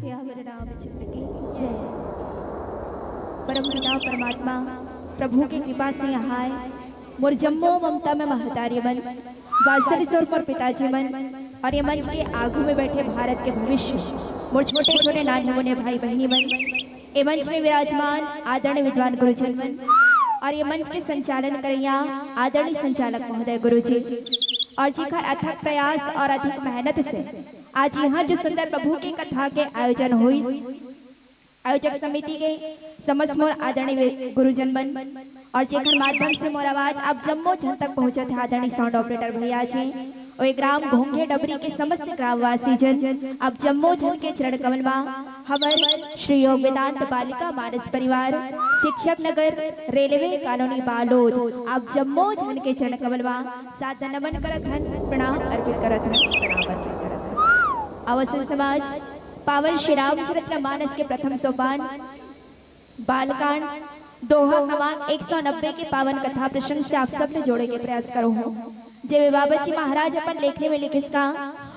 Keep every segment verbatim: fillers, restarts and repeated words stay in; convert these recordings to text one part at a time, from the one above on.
हे हमर रामचंद्र की जय। परम पिता परमात्मा प्रभु के कृपा से यहाँ आए मोर जम्मो ममता में महतारी मन, वात्सल्य स्वरूप मोर पिताजी मन और ये मंच के आगू में बैठे भारत के भविष्य मोर छोटे छोटे नान्हे मुन्ने भाई बहिनी मन, ये मंच में विराजमान आदरणीय विद्वान गुरुजन मन और ये मंच के संचालन करैया आदरणीय संचालक महोदय गुरुजी और जेकर अथक प्रयास और अधिक मेहनत से आज यहाँ जो सुंदर प्रभु के कथा के आयोजन होइस, आयोजक समिति के समस्त मोर आदरणीय गुरुजन मन और जेकर माध्यम से मोर आवाज आप जम्मो झन तक पहुँचत हे आदरणीय साउंड ऑपरेटर भैया जी और ये ग्राम घोंघे डबरी के समस्त ग्रामवासी जन, आप जम्मो झन के चरण कमल मा हमर श्री योग वेदांत बालिका मानस परिवार शिक्षक नगर रेलवे कॉलोनी बालोद, आप जम्मो झन के चरण कमल मा सादर नमन करत हन, प्रणाम अर्पित करत हन, प्रणाम अर्पित करत हन। अवसन समाज पावन श्री रामचरित्र मानस के प्रथम सोपान बालकांड दोहा क्रमांक एक सौ नब्बे के पावन कथा प्रसंग से आप सबने जोड़े के प्रयास करो हो, जेमे बाबा जी महाराज अपन लेखनी में लिखिस का,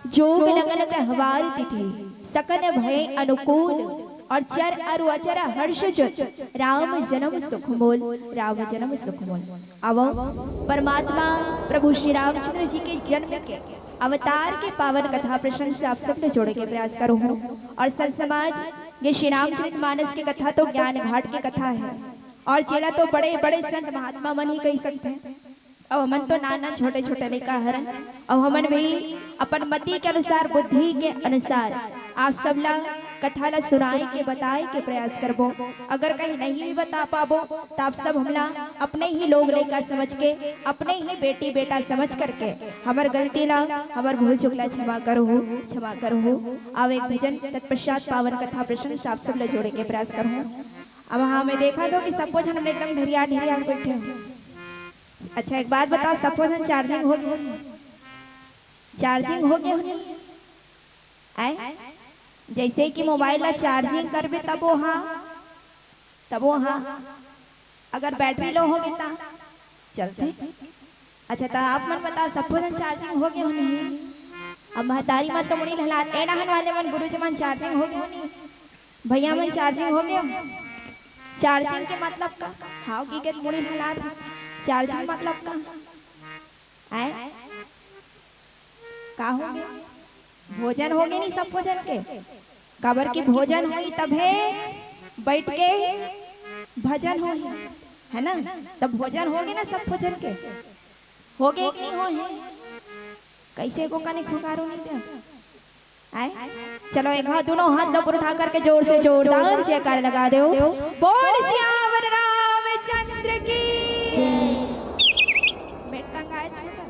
जोग लगन कहवार तिथि सकन भय अनुकूल और चर अरु अचर हर्ष जुत राम जन्म सुख मोल, राम जन्म सुख मोल। अब परमात्मा प्रभु श्री रामचंद्र जी के जन्म के अवतार के पावन कथा प्रसंग से आप सबने जोड़े के प्रयास करो हो और संत समाज ये श्री रामचरित मानस के कथा तो ज्ञान घाट के कथा है और जेला तो बड़े बड़े संत महात्मा मन ही कही सकते हैं। अब हमन तो नान नान छोटे छोटे लइका हरन, अब हमन भी अपन मति के अनुसार बुद्धि के अनुसार आप सबला कथा ला सुनाए के बताए के प्रयास करबो। अगर कहीं नहीं भी बता पाबो तो आप सब हमला अपने ही लोग लइका समझ के अपने ही बेटी बेटा समझ करके हमर गलती ला हमर भूल चुकला क्षमा करो हो, क्षमा करो हो। अब एक भजन तत्पश्चात पावन कथा प्रसंग से आप सब ला जोड़े के प्रयास करो। अब हाँ मैं देखा तो कि सबको झन एकदम ढेरिया ढेरिया बैठे हो। अच्छा एक बात बताओ सबको झन चार्जिंग हो गया? चार्जिंग हो गया? आए जैसे कि मोबाइल ला चार्जिंग करबे तब वो हाँ तब वो हाँ अगर बैटरी लो हो गई ता चलते। अच्छा तो आप मन बताओ सबको झन चार्जिंग हो गया हो नहीं? अब महतारी मन तो मुड़ी हलात ए डहन वाले मन गुरुजी मन चार्जिंग हो गया हो नहीं? भैया मन चार्जिंग हो गया? चार्जिंग के मतलब का? हाँ की के मुड़ी हलात चार्जिंग मतलब का? आए का हो गया? भोजन हो गया नहीं सबको झन के? काबर की भोजन होई तभे बैठ के भजन होई है ना? तब भोजन होगे ना सबको झन के? होगे कि नहीं होए? कैसे को कने खुकारो नहीं दे? आए चलो एक हाथ दोनों हाथ ऊपर उठा करके जोर से जोरदार जयकार लगा दो। बोल सियावर रामचंद्र की। बेटा गाय छोटा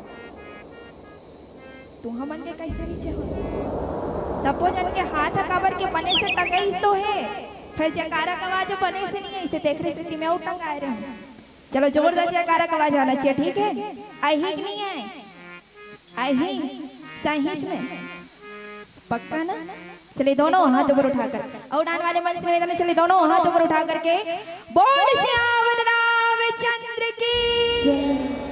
तुहा मन के कैसे नीचे हो? सबो झन के हाथ ह काबर के बने से टंगइस तो हे, फिर जयकारा के आवाज बने से नहीं है, इसे तेखरे सेती मैं अउ टंगाए रहूं। चलो जोरदार जयकारा के आवाज आना चाहिए, ठीक है? अही कि नहीं है? अही सहीच में पक्का ना? चलिए दोनों हाथ ऊपर उठाकर, अउ डान वाले मन से निवेदन है, चलिए दोनों हाथ ऊपर उठा करके बोल सियावर रामचंद्र की,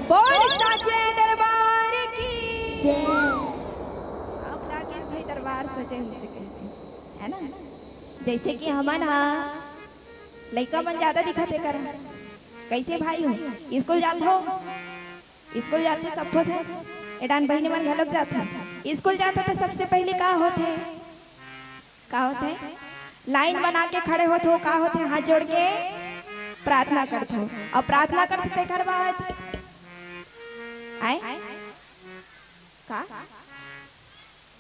बोल साचे दरबार की। अब लागे भाई दरबार सजे हुए से कहते हैं, है ना? जैसे कि हमन हा लइका मन ज्यादा दिखत हे करा, कैसे भाई हो? स्कूल जात हो? स्कूल जाथे सबको थे, एडान बहिनी मन घलोक जाथे। स्कूल जाथे तो सबसे पहले का होथे? का होथे? लाइन बना के खड़े होथो, का होथे? हाथ जोड़ के प्रार्थना करथो। अउ प्रार्थना करथे तेखर बाद आए का?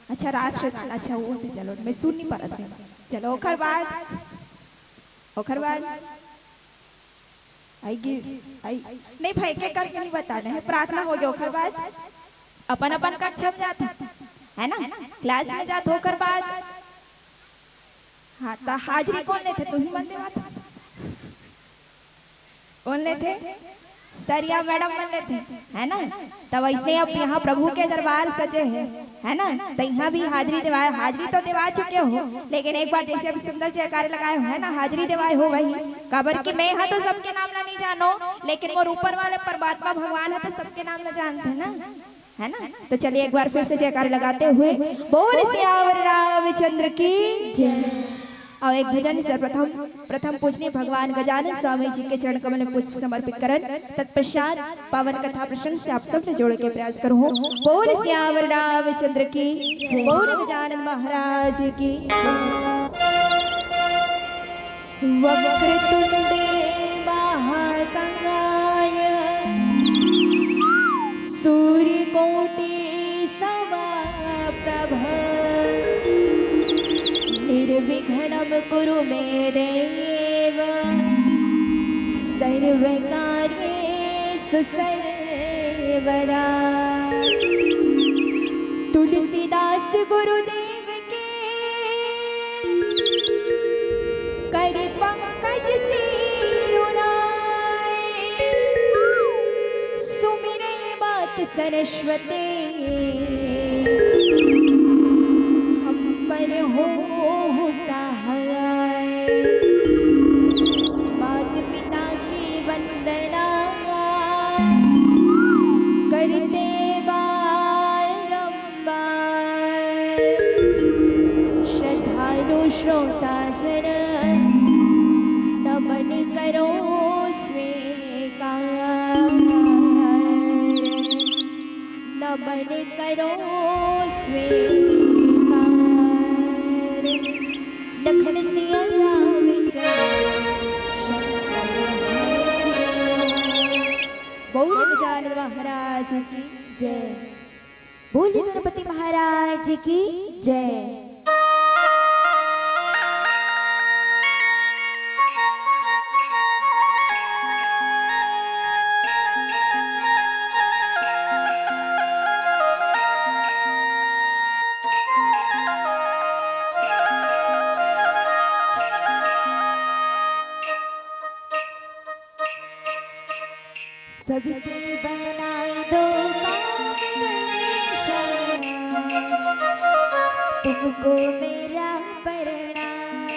अच्छा, राष्ट्रगान, अच्छा, वो तो चलो, मैं सुन नहीं पा रहा था। चलो, ओखर बाद, ओखर बाद आई गिर, आई, नहीं भाई, के करके नहीं बताना है, प्रार्थना हो गया, ओखर बाद अपन अपन कक्षा में जात हो, है ना, क्लास में जात हो, ओखर बाद, हाँ, तो हाजिरी कौन लेथे? तुम ही मन देवा था। कौन लेथे? सरिया मैडम मन लेथे, है ना? तब ऐसने अब यहाँ प्रभु के दरबार सजे हे, है ना? तो यहाँ भी हाजिरी देवाए, हाजिरी तो देवा चुके हो, लेकिन एक बार जैसे अभी सुंदर जयकारे लगाए हो, है ना, हाजिरी देवाए हो वही। काबर कि मैं हा तो सबके नाम ला नहीं जानो, लेकिन मोर ऊपर वाले परमात्मा भगवान हा तो सबके नाम ला जानथे ना, है ना? तो चलिए एक बार फिर से जयकारे लगाते हुए बोल सियावर रामचंद्र की जय। अउ एक भजन सर्वप्रथम प्रथम पूजनीय भगवान गजानन स्वामी जी के चरण कमल में पुष्प समर्पित करन। तत्पश्चात पावन कथा प्रसंग से आप सबसे जोड़े के प्रयास करहूँ। बोल सियावर रामचंद्र की, बोल गजानन महाराज की। वक्रतुंडे महाकाय सूर्यकोटि समप्रभ निर्विघ्नं कुरु मे देव सर्वकार्येषु सर्वदा। तुलसीदास गुरुदेव के कर पंकज सिरुनाय। सुमिरे मात सरस्वती हम पर हो सहाय। मात पिता की वंदना करते बारंबार। श्रद्धालु श्रोता जन नमन करो स्वीकार। नमन करो स्वीकार। लखन सिया राम चंद्र शंकर। बोल गजानन महाराज की जय। बोल गणपति महाराज की जय। सबके बना दो काम गणेशा, तुमको मेरा प्रणाम,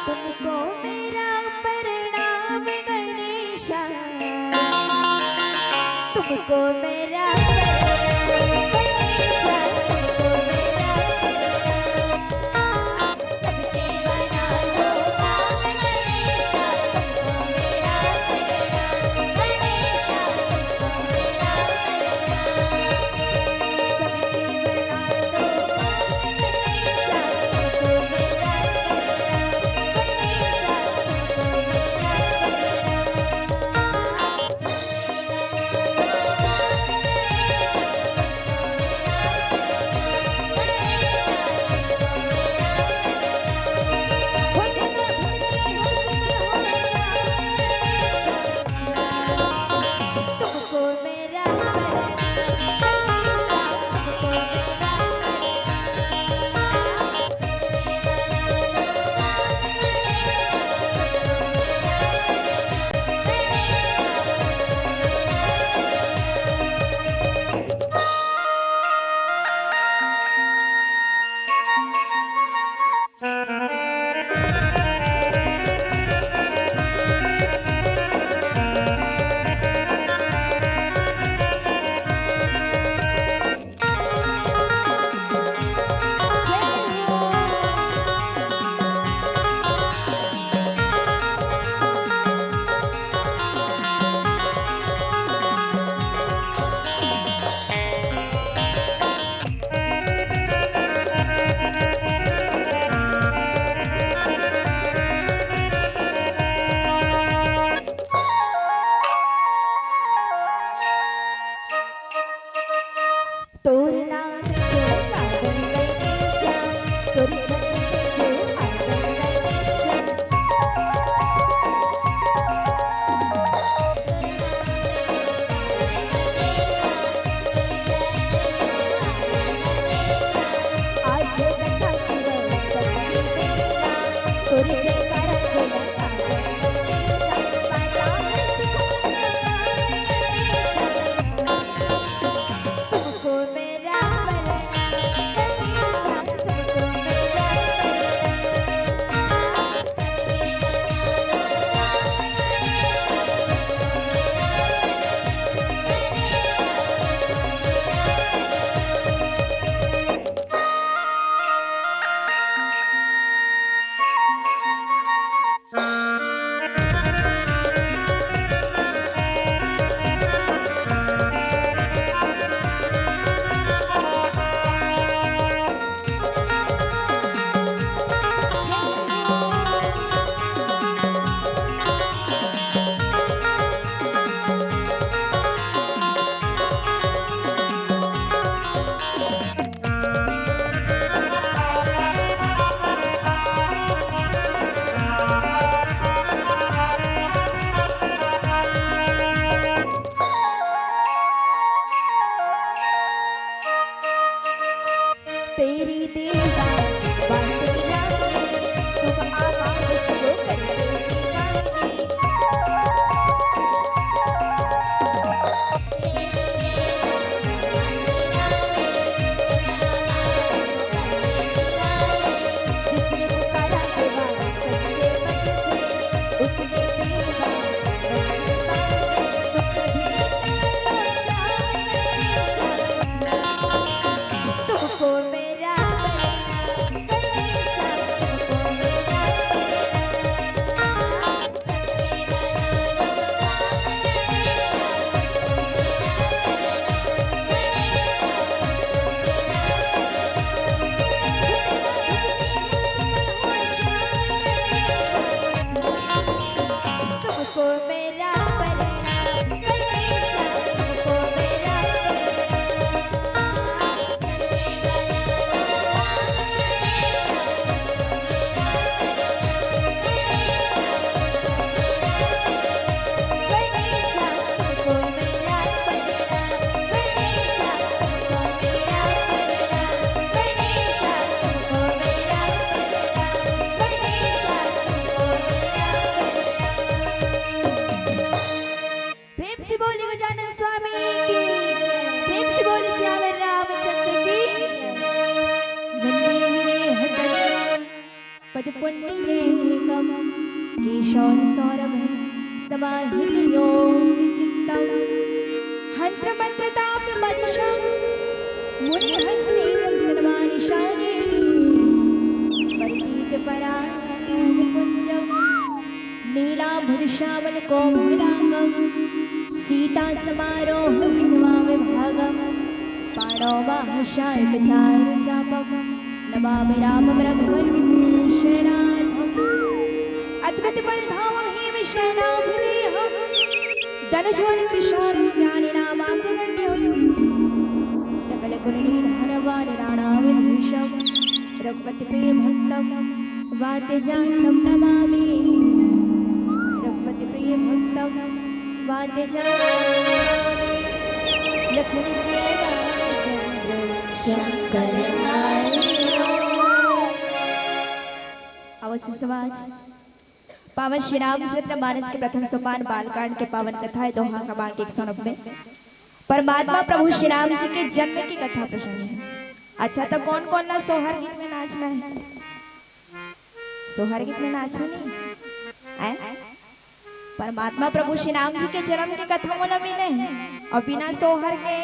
तुमको मेरा प्रणाम गणेशा, तुमको मेरा प्रणाम गणेशा, तुमको मेरा प्रणाम। तेरी देवा बांसुरी रागनी, तुम आवाज शुरू करके दिखानी। जिसने पुकारा देवा सच्चे मन से, उसने देवा बन के पाए, तुम कभी तो जान नहीं जाना। तुमको मेरा परिणाम, तुमको मेरा परिणाम। तुमको मेरा परिणाम, तुमको मेरा परिणाम। प्रेम से बोलिए गजानन स्वामी की, प्रेम से बोलिए सियावर रामचंद्र की। वंदे विदेहतले पदपुण्यलेखम केशौर सौरभ समाहित योग चित्तम। हंत्र मंत्र ताप मनुषम मुनि हंसेव सुनमानि शाने। परपीत परायण कुंजम नीलाभृशामल कोमलांगम सीता समारोह विधवा विभागम। पाणौ बाहु शार्क चारु चापम नमामि रामं रघुवंशनाथम। अद्भुत बल धामम हेम शैलाभ देहम दनुजोल कृशाल ज्ञान नामाग्रगण्यम। सकल गुण निधान वारिराणाम विभूषम रघुपति प्रिय भक्तम वाद्य जातम नमामि। रघुपति प्रिय भक्तम वाद्य जातम नमामि। लखन प्रिय रामचंद्र शंकर हरि ओम। अवश्य समाज पावन श्री रामचरित मानस के प्रथम सोपान बालकांड के पावन कथा हे दोहा क्रमांक एक सौ नब्बे। परमात्मा प्रभु श्री राम जी के जन्म की कथा प्रसंग हे। अच्छा, तो कौन कौन ला सोहर गीत में नाचना हे? सोहर गीत में नाचो नहीं। आय? परमात्मा प्रभु श्री राम जी के जन्म की कथा मोला मिले हे, और बिना सोहर के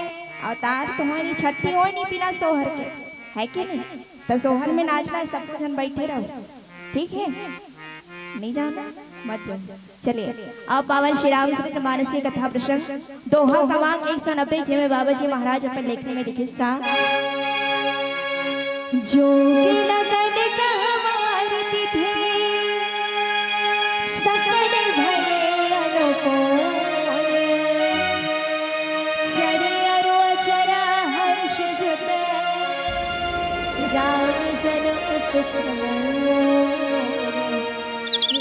अवतार तो होय नहीं, छट्ठी होय नहीं बिना सोहर के, है कि नहीं? तो सोहर में नाचना हे, सब झन बैठे रहो, ठीक हे? नहीं जाना, मत जाओ। चलिए, अब पावन श्री रामचरित मानस के कथा प्रसंग दोहा क्रमांक एक सौ नब्बे, जेमे बाबा जी महाराज अपन लेखनी में लिखिस का, जोगी लगन कहवार तिथे सकल भये अनुकूल। चरे अरु अचरा हर्ष जुत राम जन्म सुख मोर।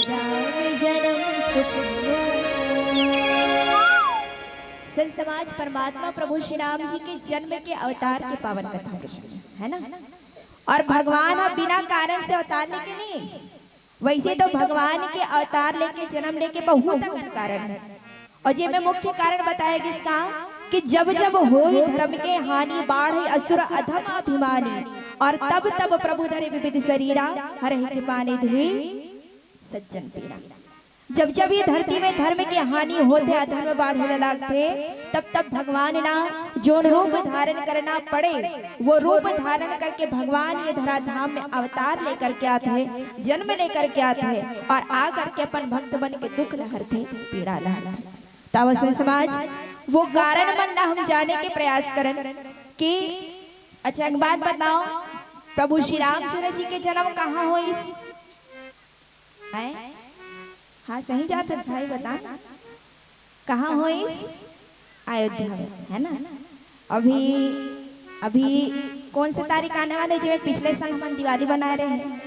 राम जन्म सुख मोर। संत समाज, परमात्मा प्रभु श्री राम जी के जन्म के अवतार के पावन कथा हे, है ना? और भगवान ह बिना कारण से अवतार लेके नहीं, वैसे तो भगवान के अवतार लेके, जन्म लेके बहुत अकन कारण हे। और जेमे मुख्य कारण बताए गिस का कि जब जब होई धर्म के हानि, बाढ़े असुर अधम अभिमानी, और तब तब प्रभु धरे विविध शरीरा, हरहि कृपा निधि सज्जन पीरा। जब जब ये धरती में धर्म के हानि होथे, अधर्म बाढ़े ल लागथे, तब तब भगवान ला जोन रूप धारण करना पड़े, वो रूप धारण करके भगवान ये धराधाम में अवतार लेकर के आथे, जन्म लेकर के आथे, और आ करके अपन भक्त मन के दुख ल हरथे, पीड़ा ल हरथे। त अवश्य समाज, वो कारण मन ला हम जाने के प्रयास करन कि, अच्छा, एक बात बताओ, प्रभु श्री रामचंद्र जी के जन्म कहाँ होइस? हैं? हाँ, सही जात हे भाई, बता ना। कहाँ होइस? अयोध्या में, है ना? अभी, अभी कौन से तारीख आने वाले, जेमे पिछले साल हमन दिवाली बनाए रहे हैं?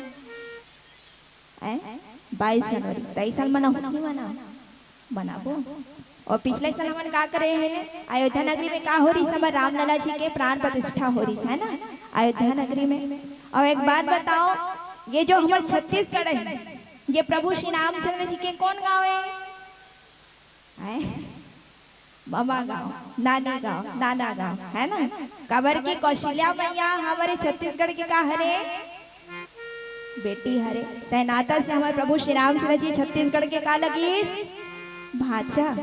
हैं? बाईस जनवरी। त इस साल मनाहू कि नहीं मनाहू? मनाबो। और पिछले साल हमन का करे हैं? अयोध्या नगरी में का हो रहिस? हमर रामलला जी के प्राण प्रतिष्ठा हो रहिस, है ना? अयोध्या नगरी में। और एक बात बताओ, ये जो हमर छत्तीसगढ़ है, ये प्रभु श्री रामचंद्र जी के कौन गांव है? हैं? ममा गांव, नानी गांव, नाना गांव, है ना? काबर की कौशल्या मैया हमरे छत्तीसगढ़ के का हरे? बेटी हरे। तय नाता से हमर प्रभु श्री रामचंद्र जी छत्तीसगढ़ के का लगिस? भांचा,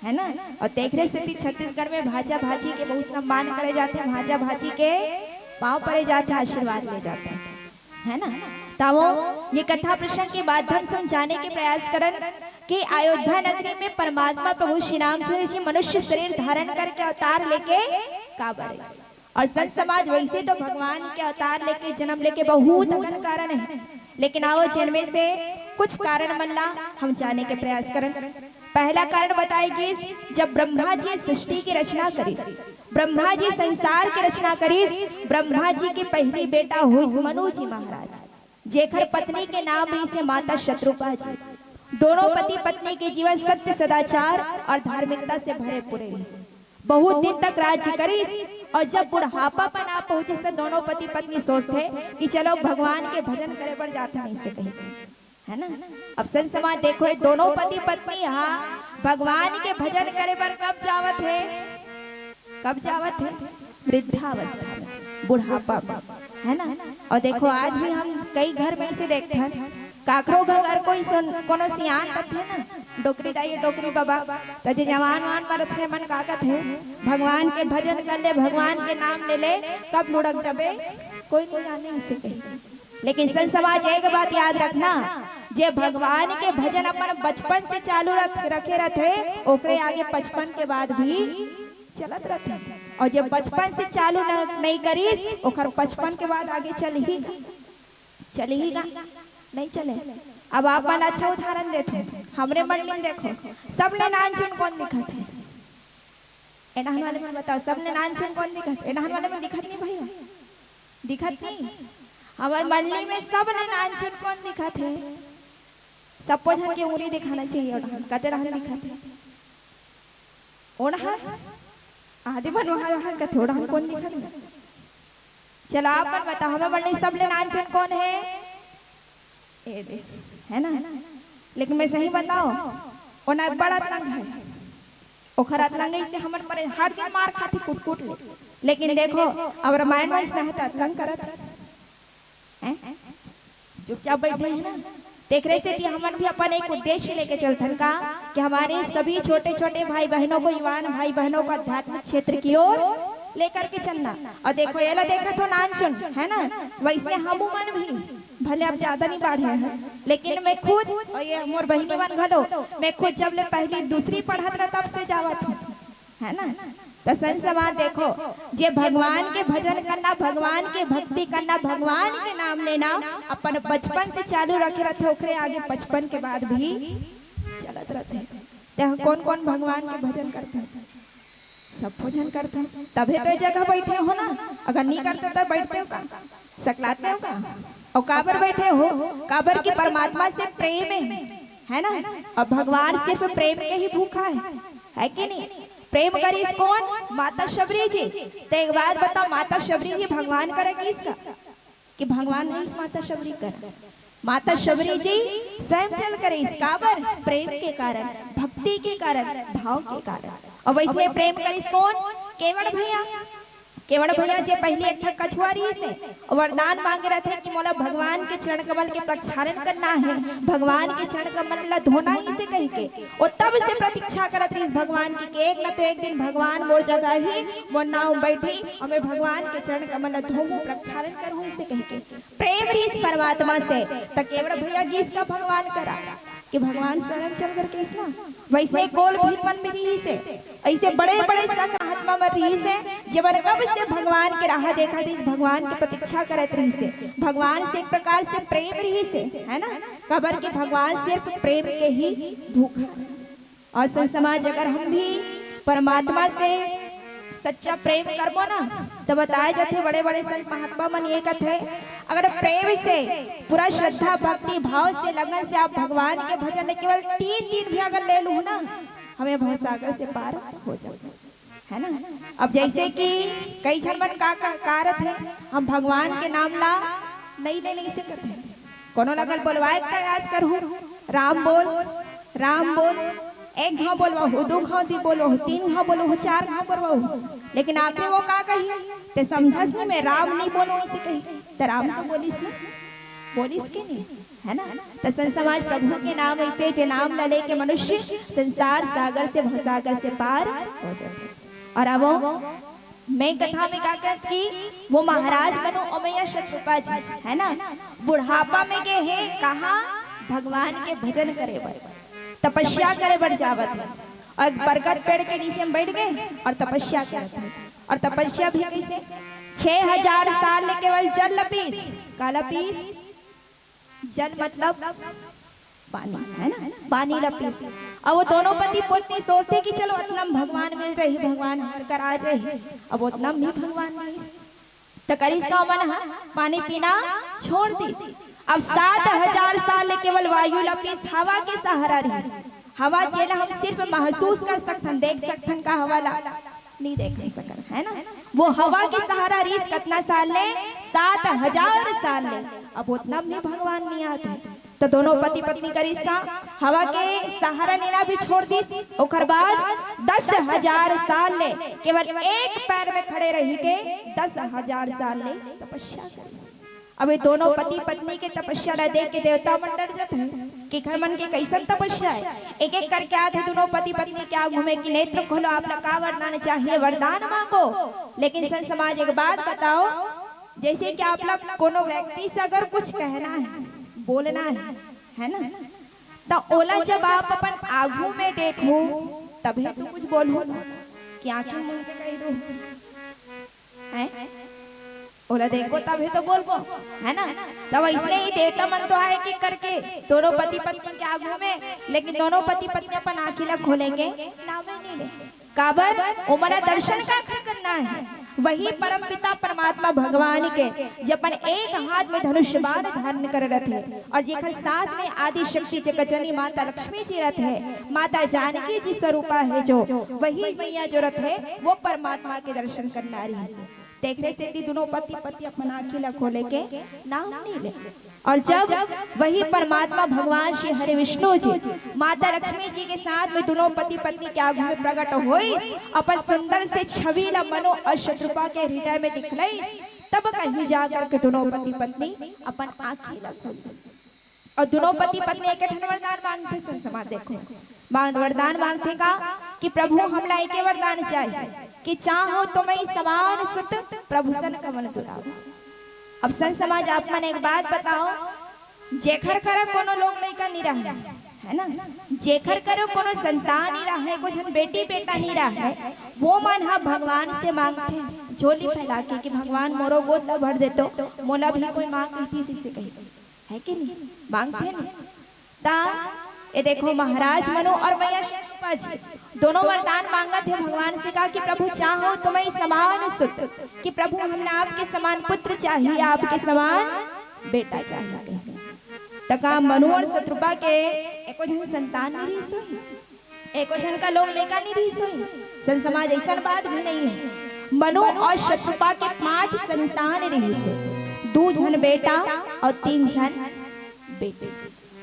है ना? और तेखरे सेती छत्तीसगढ़ में भांचा भांची के बहुत सम्मान करे जाथे, भांचा भांची के पांव परे जाथे, आशीर्वाद ले जाथे, है ना? त वो ये कथा प्रसंग के माध्यम से हम जाने के प्रयास करन कि अयोध्या नगरी में परमात्मा प्रभु श्री रामचंद्र जी मनुष्य शरीर धारण करके अवतार लेके का बरे। और संत समाज वैसे तो भगवान के अवतार लेके, जन्म लेके बहुत अकन कारण है, लेकिन आओ, जिनमें से कुछ कारण मन ला हम जाने के प्रयास करन। पहला कारण बताए गिस, जब ब्रह्मा जी सृष्टि की रचना करिस, ब्रह्मा जी संसार की रचना करिस, ब्रह्मा जी के पहली बेटा होइस मनु जी महाराज, जेखर पत्नी के नाम रहिस हे माता शतरूपा जी। दोनों पति पत्नी के जीवन सत्य, सदाचार और धार्मिकता से भरे पूरे रहिस। बहुत दिन तक राज्य करिस और जब बुढ़ापा पन आ पहुंचिस त दोनों पति पत्नी सोचथे कि चलो भगवान के भजन करे बर जाथन, ऐसे कही, है ना? अब संत समाज देखो, ये दोनों पति पत्नी हा भगवान के भजन करे बर कब जावत हे? कब जावत हे? वृद्धावस्था में, बुढ़ापा में, है ना? और देखो, आज भी हम कई घर में इसे देखथन, काकरो घर अगर कोई सुन, कोनो सियान रथे ना, डोकरी दाई, डोकरी बाबा, त जे जवान वान मरत हे, मन का कथे, भगवान के भजन कर ले, भगवान के नाम ले ले, कब लुढ़क जाबे, कोई नहीं जाने इसे कही। लेकिन संत समाज एक बात याद रखना, जे भगवान के भजन अपन बचपन से चालू रख, रखे रथे, ओकरे आगे पचपन के बाद भी चलत रथे। और जे बचपन से चालू न, नहीं करिस, ओकर पचपन के बाद आगे चलही, चलही का? नहीं चले। अब आप मन अच्छा उदाहरण देथो, हमरे मंडली में देखो, सबले नानचुन कोन दिखत हे? ए डहन वाले मन बताओ, सबले नानचुन कोन दिखत? ए डहन वाले मन दिखत नहीं भैया? दिखत नहीं? हमर मंडली में सबले नानचुन कोन दिखत हे? सबो झन के उंगली दिखाना चाहिए। ओ डहन, कते डहन दिखत हे? ओ डहन? आदि मन वहां, वहां कथे, ओ डहन कोन दिखत हे? चलो, आप मन बताओ, हमर मंडली में सबले नानचुन कोन हे? ए दे, है ना? लेकिन मैं सही बताओ, ओना बड़ा तंग है। ओखर अतलंगई से हमन परे हर दिन मार खाथे कूट कूट ले। लेकिन देखो, अब रामायण मंच में है त अतलंग करत है। हैं? चुपचाप बैठे हैं ना। तेखरे सेती हमन भी अपन एक उद्देश्य लेके चलथन का, कि हमारे सभी छोटे छोटे भाई बहनों को, युवान भाई बहनों को आध्यात्मिक क्षेत्र की ओर लेकर के चलना। और देखो, एला देखत हो नानचुन, है ना, वैसने हमू मन भी, भले अब ज्यादा नहीं बाढ़े हैं, लेकिन मैं खुद और ये मोर बहिनी मन घलो, मैं खुद जब ले पहली दूसरी पढ़त रहा तब से जावत हूँ, है ना। त संत समाज देखो, जे भगवान के भजन करना, भगवान के भक्ति करना, भगवान के नाम लेना अपन बचपन से चालू रखे रथे, ओकरे आगे पचपन के बाद भी चलत रथे। ते ह कोन कोन भगवान के भजन करथे? सबो झन करथे, तभे तो ये जगह बैठे हो ना। अगर नहीं करते तो बैठते हो का? सकलाते हो का? और काबर बैठे हो? काबर कि परमात्मा से प्रेम है, है ना? और भगवान सिर्फ प्रेम के ही भूखा है, है कि नहीं? प्रेम करिस कोन? माता शबरी जी। तो एक बात बताओ, माता शबरी जी भगवान करा गिस का? कि भगवान रहिस माता शबरी करा? माता शबरी जी स्वयं चल करिस, काबर? प्रेम के कारण, भक्ति के कारण, भाव के कारण। और वैसने प्रेम करिस कोन? केवड़ भैया। केवड़ भैया जे पहली एक ठक कछुआ रहिस हे, वरदान मांगे रथे कि मोला भगवान के चरण कमल के प्रक्षालन करना है, भगवान के चरण कमल ला धोना ही से कहि के। ओ तब से प्रतीक्षा करत रहिस भगवान की, कि एक न तो एक दिन भगवान मोर जगह ही, मोर नाव बैठी और मैं भगवान के चरण कमल ला धोहूं, प्रक्षालन करहूं, इसे कहि के। प्रेम रहिस परमात्मा से, त केवड़ भैया गिस का भगवान करा, कि भगवान शरण चल करके इसना। वैसने कोल भीर मन भी रहिस हे, ऐसे बड़े बड़े संत महात्मा मन रहिस हे, जेमन कब से भगवान के राह देखत रहिस, भगवान के प्रतीक्षा करत रहिस हे। भगवान से एक प्रकार से प्रेम रहिस हे, है ना? काबर कि भगवान सिर्फ प्रेम के ही भूखा। और संत समाज, अगर हम भी परमात्मा से सच्चा प्रेम करबो ना, तो बताए जाथे, बड़े बड़े संत महात्मा मन ये कथे, अगर प्रेम से, पूरा श्रद्धा भक्ति भाव से, लगन से आप भगवान के भजन केवल तीन दिन भी अगर ले लू ना, हमें भवसागर से पार हो जाओ। है ना? अब जैसे कि कई झन मन का, का, का रथे, हम भगवान के नाम ला नहीं ले, नहीं सकत हे। कोनो ला अगर बोलवाए के प्रयास करहू, "राम बोल, राम बोल", एक घाव बोलवाहू, दू घाव दी बोलवाहू, तीन घाव बोलवाहू, चार घाव बोलवाहू, लेकिन आखिर वो का कही, "ते समझस नहीं, मैं राम नहीं बोलूं", इसे कही। तो राम तो बोलिस ना, बोलिस के नहीं, है ना? तो संत समाज, प्रभु के नाम ऐसे, जे नाम ला लेके मनुष्य संसार सागर से, भवसागर से पार हो जाथे। और अब वो मैं कथा में का कहत कि वो महाराज मनु अमैया शतरूपा जी, है ना, बुढ़ापा में गे हे कहाँ? भगवान के भजन करे बर, तपस्या करे बर जावत हे। और एक बरगद पेड़ के नीचे में बैठ गे और तपस्या करत हे। और तपस्या भी कैसे? छह हजार साल ले केवल जल ला पीस। का ला पीस? जल मतलब पानी, है ना? पानी ला पीस। अब वो दोनों पति पत्नी सोचथे कि चलो, अतना में भगवान मिल जाही, भगवान हमर करा जाही। अब ओतना में भी भगवान नहीं। त करिस का, ओमन ह पानी पीना छोड़ दिस। अब सात हजार साल ले केवल वायु ला पीस, हवा के सहारा रहिस। हवा जेला हम सिर्फ महसूस कर सकथन, देख सकथन का हवा ला? नहीं देख सकन, है ना? वो हवा के सहारा रहिस कतना साल ले? सात हजार साल ले। अब ओतना में भगवान नहीं आते। त दोनों पति पत्नी करिस का, हवा के सहारा लेना भी छोड़ दिस। ओकर बाद दस हजार साल ले केवल एक पैर में खड़े रही के दस हजार साल ले तपस्या करिस। अब ये दोनों पति पत्नी के तपस्या ला देख के देवता मन डर जात हे कि एकर मन के कैसन तपस्या हे। एक एक करके आत हे दोनों पति पत्नी के आगू में कि नेत्र खोलो, आप ला का वरदान चाहिए, वरदान मांगो। लेकिन संत समाज, एक बात बताओ, जैसे कि आप ला कोनो व्यक्ति से अगर कुछ कहना हे, बोलना हे, है ना, त ओला जब आप अपन आगू में देखहू, तभे तो कुछ बोलहू ना, कि आंखी मूंद के कह दो, हैं? ओला देखबो तभे तो बोलबो, है ना? तब इसने ही देवता मन तो आए कि करके दोनों पति पत्नी के आगू में, लेकिन दोनों पति पत्नी अपन आंखी ला खोले के नाम ही नहीं ले। काबर? ओमन ला दर्शन काखर करना हे? वही परम पिता परमात्मा भगवान के, जे अपन एक हाथ में धनुष बाण धारण करे रथे और जेकर साथ में आदि शक्ति जगत जननी माता लक्ष्मी जी रथे, माता जानकी जी स्वरूपा हे जो, वही मैया जो रथे, वो परमात्मा के दर्शन करना रहिस। तेखरे सेती दोनों पति पत्नी अपन आंखी ला खोले के नाम नहीं ले। और जब वही परमात्मा भगवान श्री हरि विष्णु जी माता लक्ष्मी जी के साथ में दोनों पति पत्नी के आगू में प्रकट होइस, अपन सुंदर से छवि ला मनु और शतरूपा के हृदय में दिखलाइस, तब कहीं जाकर के दोनों पति पत्नी अपन आंखी ला खोलिस। और दोनों पति पत्नी एक ठन वरदान मांगथे, संत समाज देखो, मांग, वरदान मांगथे का कि प्रभु हमला एके वरदान चाहिए कि चाहो तुम्हई समान सुत प्रभु सन कमल दुलारू। अब संत समाज, आप मन एक बात बताओ, जेखर करा कोनो लोग लइका नहीं रहे, है ना, जेखर करा कोनो संतान नहीं रहे, कोई झन बेटी बेटा नहीं रहे, वो मन ह भगवान से मांगथे झोली फैला के कि भगवान मोरो गोद ला भर देतो, मोला भी कोई माँ कहती से कही, है कि नहीं? मांगथे नहीं? ता ये देखो, महाराज मनु और मैया शतरूपा जी दोनों वरदान मांगत हे भगवान से, का कि प्रभु चाहो तुम्हई समान सुत, कि प्रभु हमला आपके समान पुत्र चाहिए, आपके समान बेटा चाहिए। त का मनु और शतरूपा के एको झन संतान नहीं रहिस होही? एको झन का लोग लइका नहीं रहिस होही? संत समाज, ऐसन बात भी नहीं है। मनु और शतरूपा के पांच संतान रहिस हे, दू झन बेटा और तीन झन बेटी।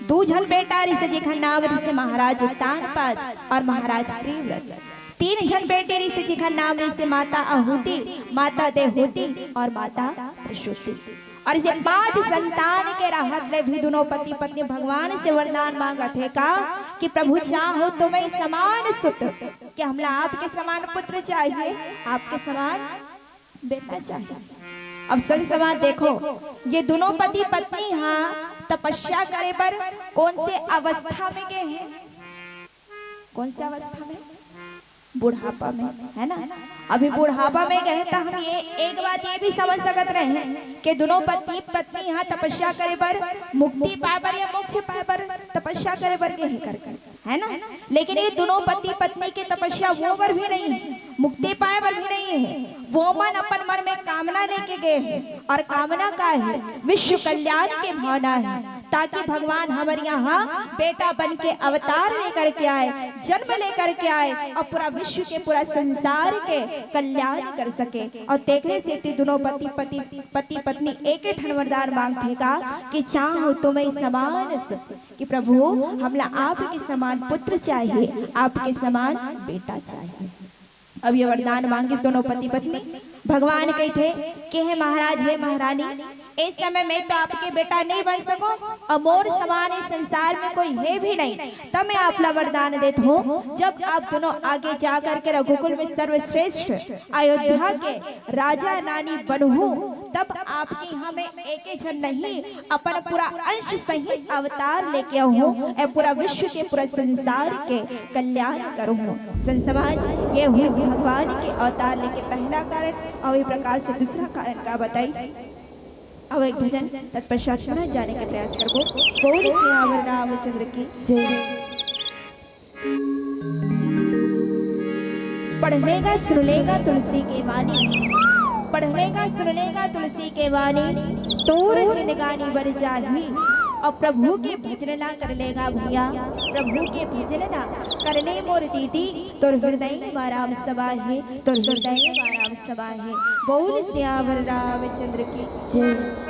दू झन बेटा रिहिसे, जेखर नाम रिहिसे महाराज उत्तानपाद और महाराज प्रियव्रत। तीन झन बेटी रिहिसे, जेखर नाम रिहिसे माता आहुति, माता देहुति और माता प्रसूति। और इसे पांच संतान के रहत ले भी दोनों पति पत्नी भगवान से वरदान मांगत हे का कि प्रभु चाहो तुम्हई समान सुत, कि हमला आपके समान पुत्र चाहिए, आपके समान बेटा चाहिए। अब संत समाज देखो, ये दोनों पति पत्नी हा तपस्या करे बर कौन से अवस्था में गए हैं? कौन से अवस्था में? बुढ़ापा में, है ना? अभी बुढ़ापा में गए तो हम ये एक बात ये भी समझ सकत रहे हैं कि दोनों पति पत्नी हा तपस्या करे बर, मुक्ति पाए बर या मोक्ष पाए बर तपस्या करे बर गए हैं करके, है ना? लेकिन ये दोनों पति पत्नी के तपस्या वो बर भी नहीं है, मुक्ति पाए बर भी नहीं है। वो मन अपन मन में कामना लेके गए हैं। और कामना का है? विश्व कल्याण के भावना है। ताकि भगवान हमर यहाँ बेटा बन के अवतार लेकर के आए, जन्म लेकर के आए और पूरा विश्व के, पूरा संसार के कल्याण कर सके। और तेकरे सेती दोनों पति पति पति पत्नी एक ही ठन वरदान मांगथे का कि चाहूं तुम्हें समान सुख, कि प्रभु, हमला आपके समान पुत्र चाहिए, आपके समान बेटा चाहिए। अब ये वरदान मांगिस दोनों पति पत्नी। भगवान कहिथे कि हे महाराज, हे महारानी, इस समय मैं तो आपके बेटा नहीं बन सकूं और मोर समान इस संसार में कोई है भी नहीं, तब मैं आपला वरदान देत हूँ, जब आप दोनों आगे जा करके रघुकुल में सर्वश्रेष्ठ अयोध्या के राजा रानी बनहूं, तब आपके यहाँ मैं एक ही झन नहीं, अपन पूरा अंश सहित अवतार लेके आहूं, ए पूरा विश्व के, पूरा संसार के कल्याण करहूं। संत समाज, ये हुई भगवान के अवतार लेके पहला कारण। और ये प्रकार से दूसरा कारण का बताई, अब एक भजन तत्पश्चात पुनः जाने के प्रयास करबो। बोल सियावर रामचंद्र की जय। पढ़ लेगा सुन लेगा तुलसी के वाणी, पढ़ लेगा सुन लेगा तुलसी के वाणी, तोर जिंदगानी बर जाही। और प्रभु के भजन ना कर लेगा भैया, प्रभु के भजन ना कर ले मोर दीदी, तोर हृदय मा राम समा हे, तोर हृदय मा राम समा हे। बोल सियावर रामचंद्र की जय।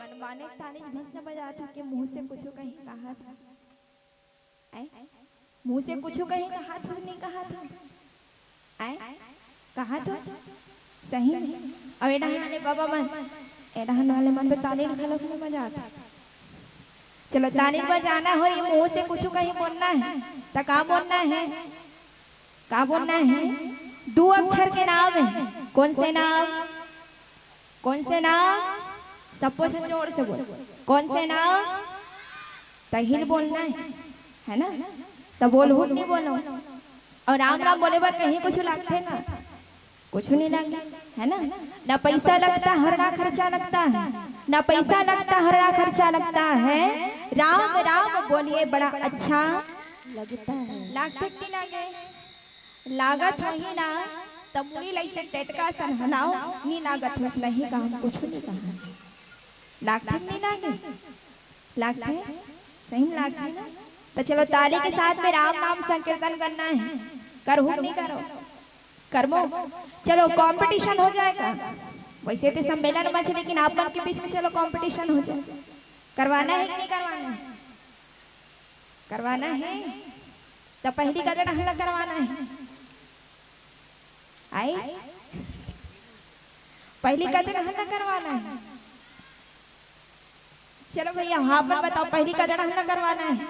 मनमाने ताली भस्म बजात हो के मुंह से कुछ कहीं कहा था। आय? मुंह से कुछ कहीं कहा था, नहीं कहा था? आय? कहा था? सही में। अब ए डहन वाले बाबा मन, ए डहन वाले मन तो ताली घलो नहीं बजात। चलो, ताली बजाना हो, ये मुंह से कुछ कहीं बोलना है, तो का बोलना है? का बोलना है? दो अक्षर के नाम है। कौन से नाम? कौन से नाम? सबको से जोर से बोल। कौन से नाम? तहिल बोलना है, है ना? तो बोल हुट नहीं बोलो। और राम राम बोले बर कहीं कुछ लागथे ना? कुछ नहीं लगे, है ना? ना पैसा लगता है, ना खर्चा लगता है, ना पैसा लगता है, ना खर्चा लगता है। राम राम बोलिए, बड़ा अच्छा लगता है। लागथे कि नहीं लागे? लागत होही ना, तब मुड़ी लइसे टेटका सन हलाओ, नहीं लागत हो, नहीं कहा, कुछ नहीं कहा। लागथे कि नहीं लागे? लागथे, सही में लागथे ना? तो चलो, ताली के साथ में राम नाम संकीर्तन करना है। करहू कि नहीं करो? करमो। चलो, कंपटीशन हो जाएगा। वैसे तो सम्मेलन मंच, लेकिन आप मन के बीच में चलो कंपटीशन हो जाए। करवाना है कि नहीं करवाना है? करवाना है। तो पहली कजड़ा हल्ला करवाना है। आई, पहली कजड़ा हल्ला करवाना है। चलो भैया, आप मन बताओ, पहली कजड़ा हल्ला करवाना है?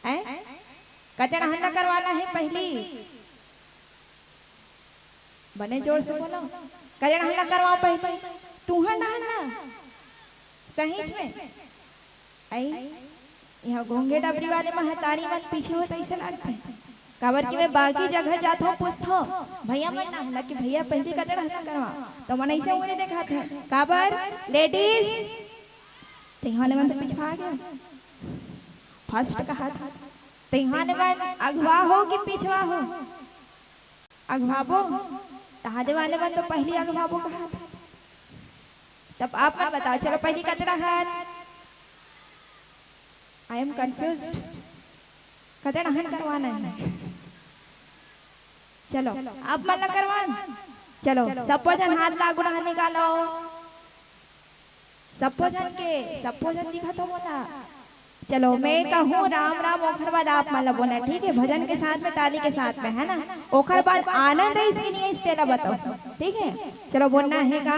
हैं? कजड़ा हल्ला करवाना है पहली? बने जोर से बोलो, कजड़ा हल्ला करवाओ पहली। तुहर ना हल्ला, सही में। आई, यहाँ घोंघे डबरी वाले महतारी मन पीछे होत ऐसे लागथे। काबर कि मैं बाकी जगह जात हूँ, पूछत हूँ, "भैया मन ना हल्ला कि भैया पहली कजड़ा हल्ला करवा।" तो मन ऐसे उंगली देखाथे। काबर? लेडीज, तेहाने मन तो पिछवा गया। फर्स्ट कहा था, तेहाने मन अगवा हो कि पिछवा हो? अगवाबो। तहादे वाले मन तो पहली अगवाबो कहा था। तब आप मन बताओ, चलो पहली कजड़ा हर। I am confused। कजड़ा हन करवाना है। चलो, आप मन ला करवान। चलो, सबो झन हाथ ला गुड़ा निकालो। सबो झन के, सबो झन दिखत हो मोला। चलो, मैं कहूँ राम राम, ओखर बाद आप मन ला बोलना, ठीक है? भजन के साथ में, ताली के साथ में, है ना? ओखर बाद आनंद है इसकी नहीं है, इस तेला बताओ, ठीक है? चलो, बोलना है का?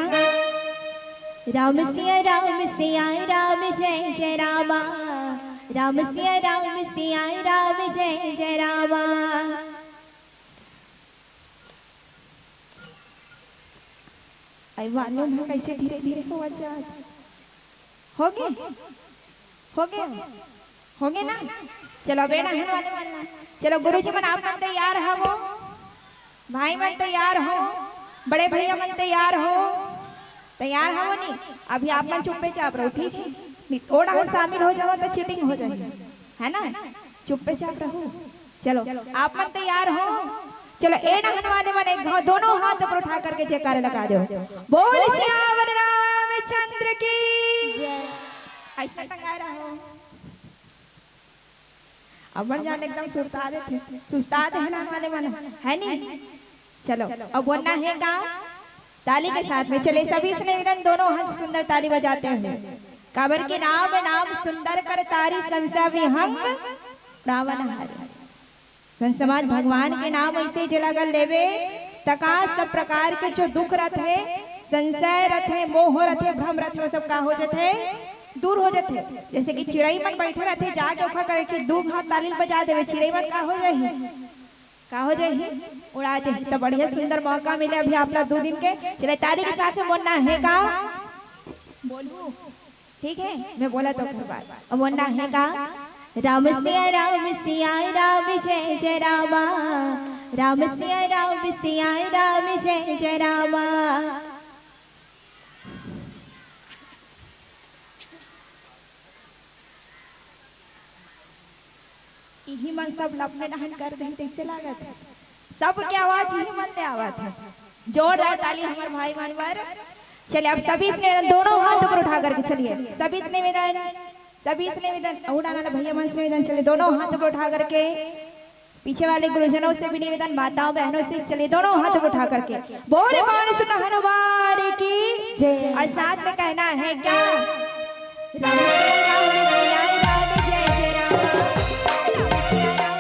राम सिया राम सिया राम जय जय रामा। राम सिया राम सिया राम जय जय रामा। आई मालूम है कैसे धीरे धीरे होवत जात। हो गे? हो गे? हो गे ना? चलो, बेड़ा है वाले वाला। चलो, गुरुजी मन, आप मन तैयार हवो? भाई मन तैयार हो? बड़े भैया मन तैयार हो? तैयार हवो नी? अभी आप मन चुप्पे चाप रहो, ठीक है? नहीं, थोड़ा सा शामिल हो जाओ तो चीटिंग हो जाएगी, है ना? चुप्पे चाप रहो। चलो, आप मन तैयार हो? चलो, ए डहन वाले मन एक घाव दोनों हाथ ऊपर उठा करके जयकारे लगा दो। बोल सियावर रामचंद्र की। ऐसा टंगाए रहो। अब मन जान एकदम सुस्ता देथे, सुस्ता देहन वाले मन, है नी? चलो, अब बोलना है का? ताली के साथ में। चले, सभी से निवेदन, दोनों हाथ सुंदर ताली बजाते हुए। काबर के राम नाम सुंदर कर तारी, संशय विहंग रावण हारी। संत समाज, भगवान के नाम ऐसे जे लगन लेबे, तका सब प्रकार के जो दुख रथे, संशय रथे, मोह रथे, भ्रम रथे, वो सब का हो जथे? दूर हो जथे। जैसे कि चिड़ई मन बैठे रथे, जाके ओखर करके दू घाव ताली बजा देवे, चिड़ई मन का हो जाही? का हो जाही? उड़ा जाही। तो बढ़िया सुंदर मौका मिले अभी आप ला दू दिन के। चले, ताली के साथ में बोलना है का? बोलू, ठीक है, मैं बोला तो ओकर बाद। अब बोलना है का? राम सिया राम सिया राम जय जय रामा। राम सिया राम सिया राम जय जय रामा। इही मन सब लपने डहन कर दही तैसे लागत है। सबके आवाज इही मन ले आवत है। जोरदार ताली हमर भाई मन बर। चलिए, अब सभी से निवेदन, दोनों हाथ ऊपर उठा करके चलिए। सभी से निवेदन, सभी से निवेदन, अउ नाना भैया मन से निवेदन, चलिए, दोनों हाथ ऊपर उठा करके। पीछे वाले गुरुजनों से भी निवेदन, माताओं बहनों से, चलिए, दोनों हाथ ऊपर उठा करके बोले, पवन सुत हनुमान की जय। और साथ में कहना है क्या? राम सिया राम सिया राम जय जय राम। राम सिया राम सिया राम जय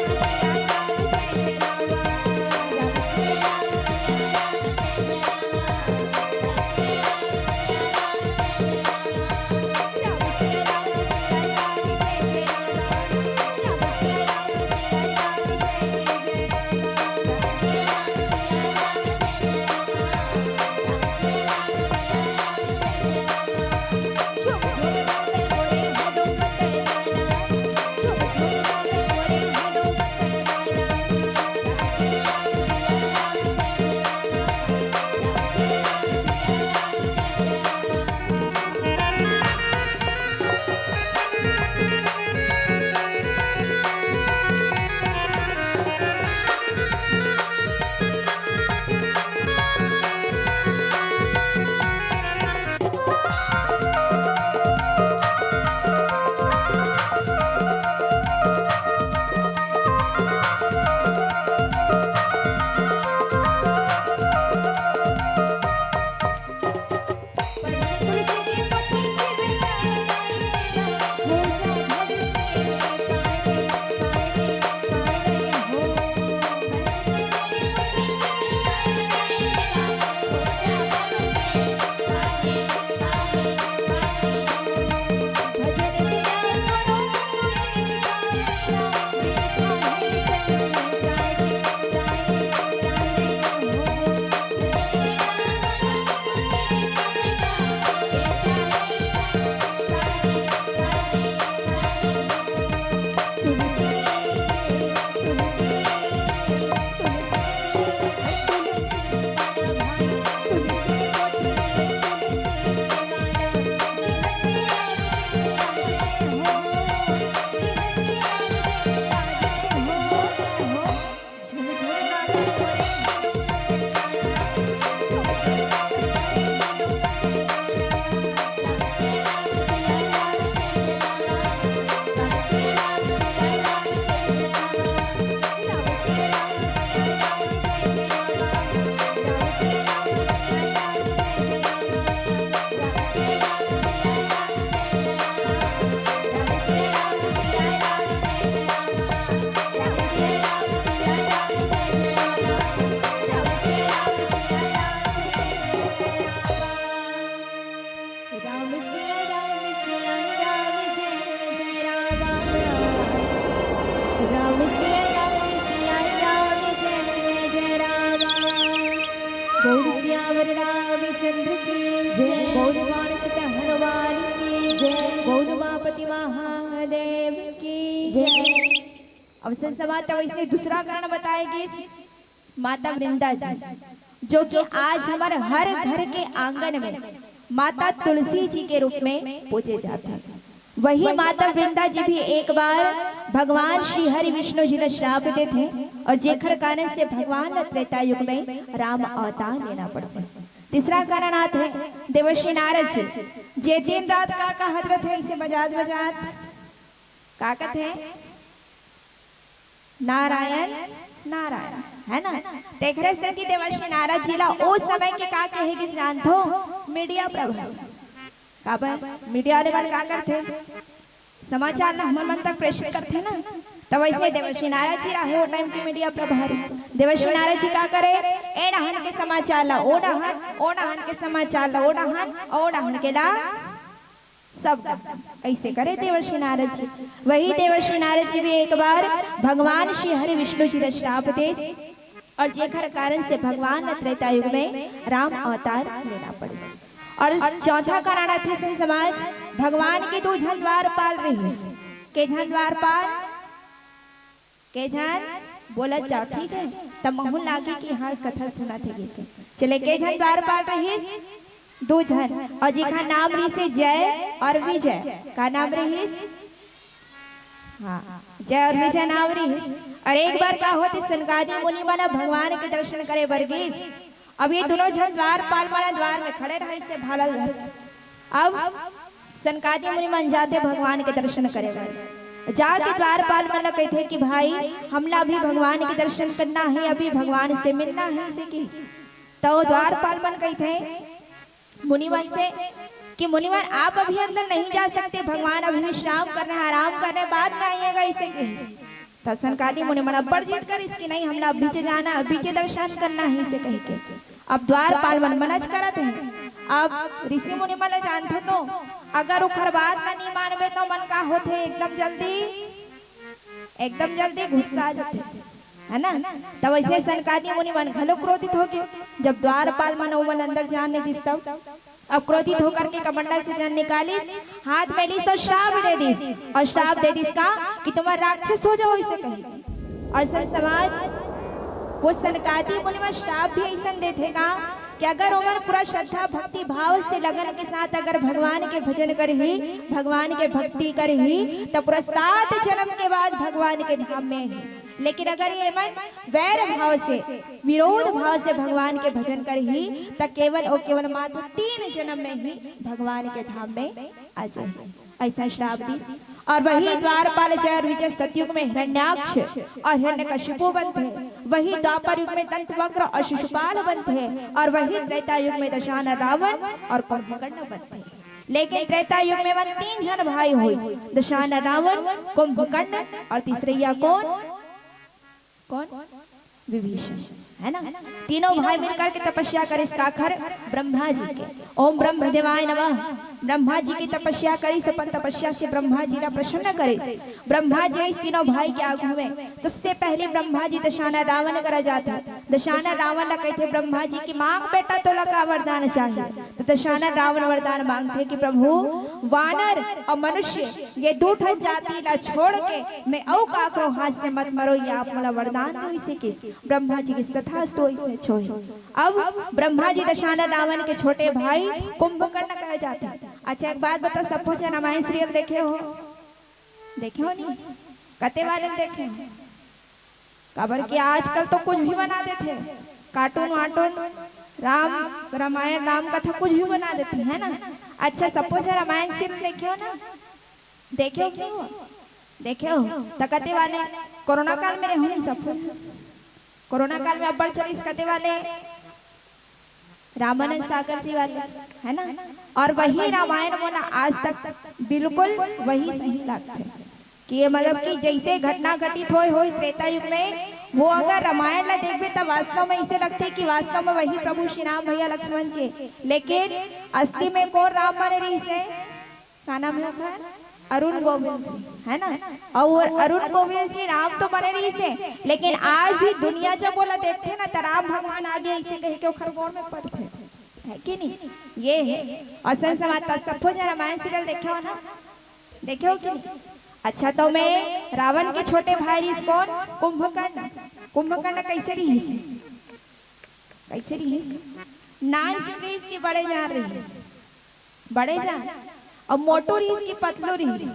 जय राम। बोल सियावर रामचंद्र की जय। बोल पवन सुत हनुमान की जय। बोल उमापति महादेव की जय। अब संत समाज तब इसने दूसरा कारण बताएगी माता वृंदा जी, जो कि आज हमारे हर घर के आंगन में माता तुलसी जी के रूप में पूजे जाते हैं। वही माता वृंदा जी भी एक बार भगवान श्री हरि विष्णु जी ला श्राप देथे और जेखर कारण से भगवान ला त्रेता युग में राम अवतार लेना पड़थे। तीसरा कारण आथे देवर्षि नारद जी, जे दिन रात का कहत रथे इसे बजात बजात, का कथे? नारायण, नारायण, है ना? तेखरे सेती देवर्षि नारद जी ला ओ समय के का कहे गिस जानथो? मीडिया प्रभारी। काबर मीडिया वाले मन का करथे? समाचार ला हमन मन तक प्रेषित करथे ना, त वइसने देवर्षि नारद जी राहे ओ टाइम के मीडिया प्रभारी। देवर्षि नारद जी का करे? ए डहन के समाचार ला ओ डहन, ओ डहन के समाचार ला ओ डहन, ओ डहन के ला सब डहन। ऐसे करे देवर्षि नारद जी। वही देवर्षि नारद जी भी एक बार भगवान श्री हरि विष्णु जी ला श्राप देस और जेखर कारण से भगवान ला त्रेता युग में राम अवतार लेना पड़े। और चौथा कारण आथे संत समाज, भगवान के दू झन द्वारपाल रहिस। के झन द्वारपाल? के झन? बोलत जाओ, ठीक है? त महूं लागे कि हाँ, कथा सुनत हे कहिके। चले, के झन द्वारपाल रहिस? दू झन। और जेखर नाम रहिस हे जय और विजय। का नाम रहिस? हाँ, जय और विजय नाम रहिस। और एक बार का होत हे, सनकादि मुनि मन भगवान के दर्शन करे बर गिस। अब ये दूनों झन द्वारपाल मन द्वार में खड़े रहिस हे भाला ल धर के। अब सनकादि मुनि मन जाथे भगवान के दर्शन करे बर। जाके द्वारपाल मन ला कहिथे कि भाई, हमला अभी भगवान के दर्शन करना हे, अभी भगवान से मिलना हे, अइसे कहिस। त ओ द्वारपाल मन कहिथे मुनिवन से कि मुनिवन, आप अभी अंदर नहीं जा सकते, भगवान अभी विश्राम कर रहे हैं, आराम कर रहे हैं, बाद में आइएगा, अइसे कहिस। त सनकादि मुनि मन अब्बड़ जिद करिस कि नहीं, हमला अभीचे जाना, अभीचे दर्शन करना हे, अइसे कहिके। अब द्वारपाल मन मनच करत हे। अब ऋषि मुनि मन ला जानथो तो, अगर ओखर बात ला नहीं मानबे त मन का होथे, एकदम जल्दी, एकदम जल्दी गुस्सा आ जाथे, है ना? तब वइसने सनकादि मुनि मन घलो क्रोधित होगे। जब द्वारपाल मन ओ मन अंदर जान नहीं दिस तब अब क्रोधित होकर के कमंडल से जल निकालिस, हाथ में लिस और श्राप दे दिस। और श्राप दे दिस का कि तुम राक्षस हो जाओ, अइसे कहिके। और संत समाज, वो सनकादि मुनि मन श्राप भी अइसन देथे का कि अगर ओमन पूरा श्रद्धा भक्ति भाव से लगन के साथ अगर भगवान के भजन करही, भगवान के भक्ति करही, त पूरा सात जन्म के बाद भगवान के धाम में ही। लेकिन अगर ये मन वैर भाव से, विरोध भाव से भगवान के भजन करही, त केवल और केवल मात्र तीन जन्म में ही भगवान के धाम में आ जाही। अइसन श्राप दिस। और वही द्वारपाल जय और विजय सतयुग में हिरण्याक्ष और हिरण्यकशिपु बनथे, वही द्वापर युग में दंतवक्र और शिशुपाल बनथे, और वही त्रेता युग में दशानन रावण और कुंभकर्ण बनथे। लेकिन त्रेता युग में मन तीन झन भाई होइस, दशानन रावण, कुंभकर्ण और तीसरइया कोन? कोन? विभीषण, है ना? तीनों भाई मिलकर के तपस्या करिस काखर? ब्रह्मा जी के। ओम ब्रह्म देवाय नमः। ब्रह्मा जी की तपस्या करिस, अपन तपस्या से ब्रह्मा जी ला प्रसन्न करिस। ब्रह्मा जी इस तीनों भाई के आगू में सबसे पहले ब्रह्मा जी दशानन रावण करा जाथे। दशानन रावण ला कहिथे ब्रह्मा जी कि मांग बेटा, तोला का वरदान चाहिए? त दशानन रावण वरदान मांगथे कि प्रभु, वानर और मनुष्य ये दू ठन जाति ला छोड़ के मैं अउ काकरो हाथ से मत मरो, ये आप मोला वरदान दो, अइसे कहिस। ब्रह्मा जी कहिस तथास्तु, अइसने होही। अब ब्रह्मा जी दशानन रावण के छोटे भाई कुंभकर्ण करा जाथे। अच्छा, एक बात बताओ, सबो झन रामायण सीरियल देखे हो? देखे हो नहीं? कते वाले देखे हो? काबर कि आजकल तो कुछ भी बना देथे, कार्टून वार्टून, राम रामायण, राम कथा कुछ भी बना देथे, है ना? अच्छा, सबो झन रामायण सीरियल देखे हो ना? देखे हो कि नहीं हो? देखे हो? त कते वाले कोरोना काल में रहो नहीं सब? कोरोना काल में अब्बड़ चलिस कते वाले रामानंद सागर जी वाले, है ना? और वही रामायण मोला आज तक बिल्कुल वही सही लगथे कि ये मतलब कि जइसे घटना घटित होय होय त्रेता युग में, वो अगर रामायण ला देखबे त वास्तव में अइसे लगथे कि वास्तव में वही प्रभु श्री राम भैया लक्ष्मण जी। लेकिन असली में कोन राम बने रहिस हे? का नाम हे ओखर? अरुण गोविल जी, है ना? अउ अरुण गोविल जी राम तो बने रहिस हे, लेकिन आज भी दुनिया जब ओला देखथे ना, त राम भगवान आगे अइसे कहिके ओखर गोड़ में पड़थे, है कि नहीं? ये हे। अउ संत समाज त सबो झन रामायण serial देखे हो ना, देखे हो कि नहीं? अच्छा, तो में रावण के छोटे भाई रहिस कोन? कुंभकर्ण। कुंभकर्ण कइसे रहिस? कइसे रहिस? नानचुन रहिस कि बड़े जान रहिस? बड़े जान। अउ मोटू रहिस कि पतलू रहिस?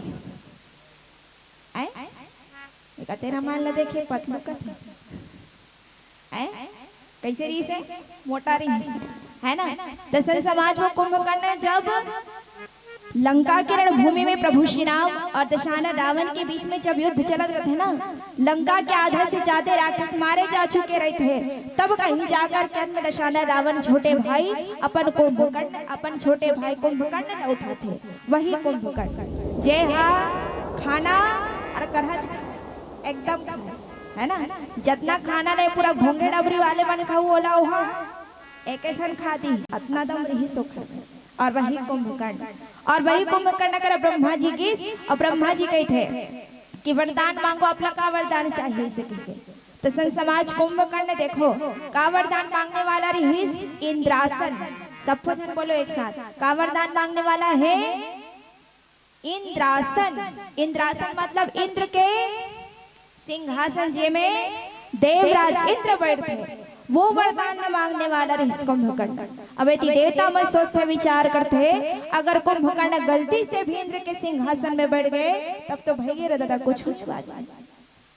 आय? एका तेरा मान ला देखे, पतलू कथे। आय? कइसे रहिस हे? मोटा रहिस, है ना? त संत समाज वो कुंभकर्ण जब लंका के रणभूमि में प्रभु श्री राम अउ दशानन रावण के बीच में जब युद्ध चलत रथे ना, लंका के आधा से जादे राक्षस मारे जा चुके रहिथे, तब कहीं जाकर के अंत में दशानन रावण छोटे भाई अपन कुंभकर्ण, अपन छोटे भाई कुंभकर्ण ल उठाथे। वही कुंभकर्ण जे हा खाना अउ करहज एकदम खाए, है ना? जतना खाना नहीं, पूरा घोंघे डबरी वाले मन खाऊ ओला, ओहा एके झन खा दी, अतना दम रहिस ओखर। अउ वही कुंभकर्ण, अउ वही कुंभकर्ण करा ब्रह्मा जी गिस, अउ ब्रह्मा जी कहिथे कि वरदान मांगो, आप ला का वरदान चाहिए, अइसे कहिके। त संत समाज, कुंभकर्ण देखो, का वरदान मांगने वाला रहिस? इंद्रासन। सबो झन बोलो एक साथ, का वरदान मांगने वाला हे? इंद्रासन। इंद्रासन मतलब इंद्र के सिंहासन, जेमे देवराज इंद्र बैठथे, वो वरदान ल मांगने वाला रहिस कुंभकर्ण। अब यदि देवता मन सोचथे, विचार करथे, अगर कुंभकर्ण गलती से भी इंद्र के सिंहासन में बैठ गे, तब तो भइगे रे दादा, कुछ होने वाला नहीं।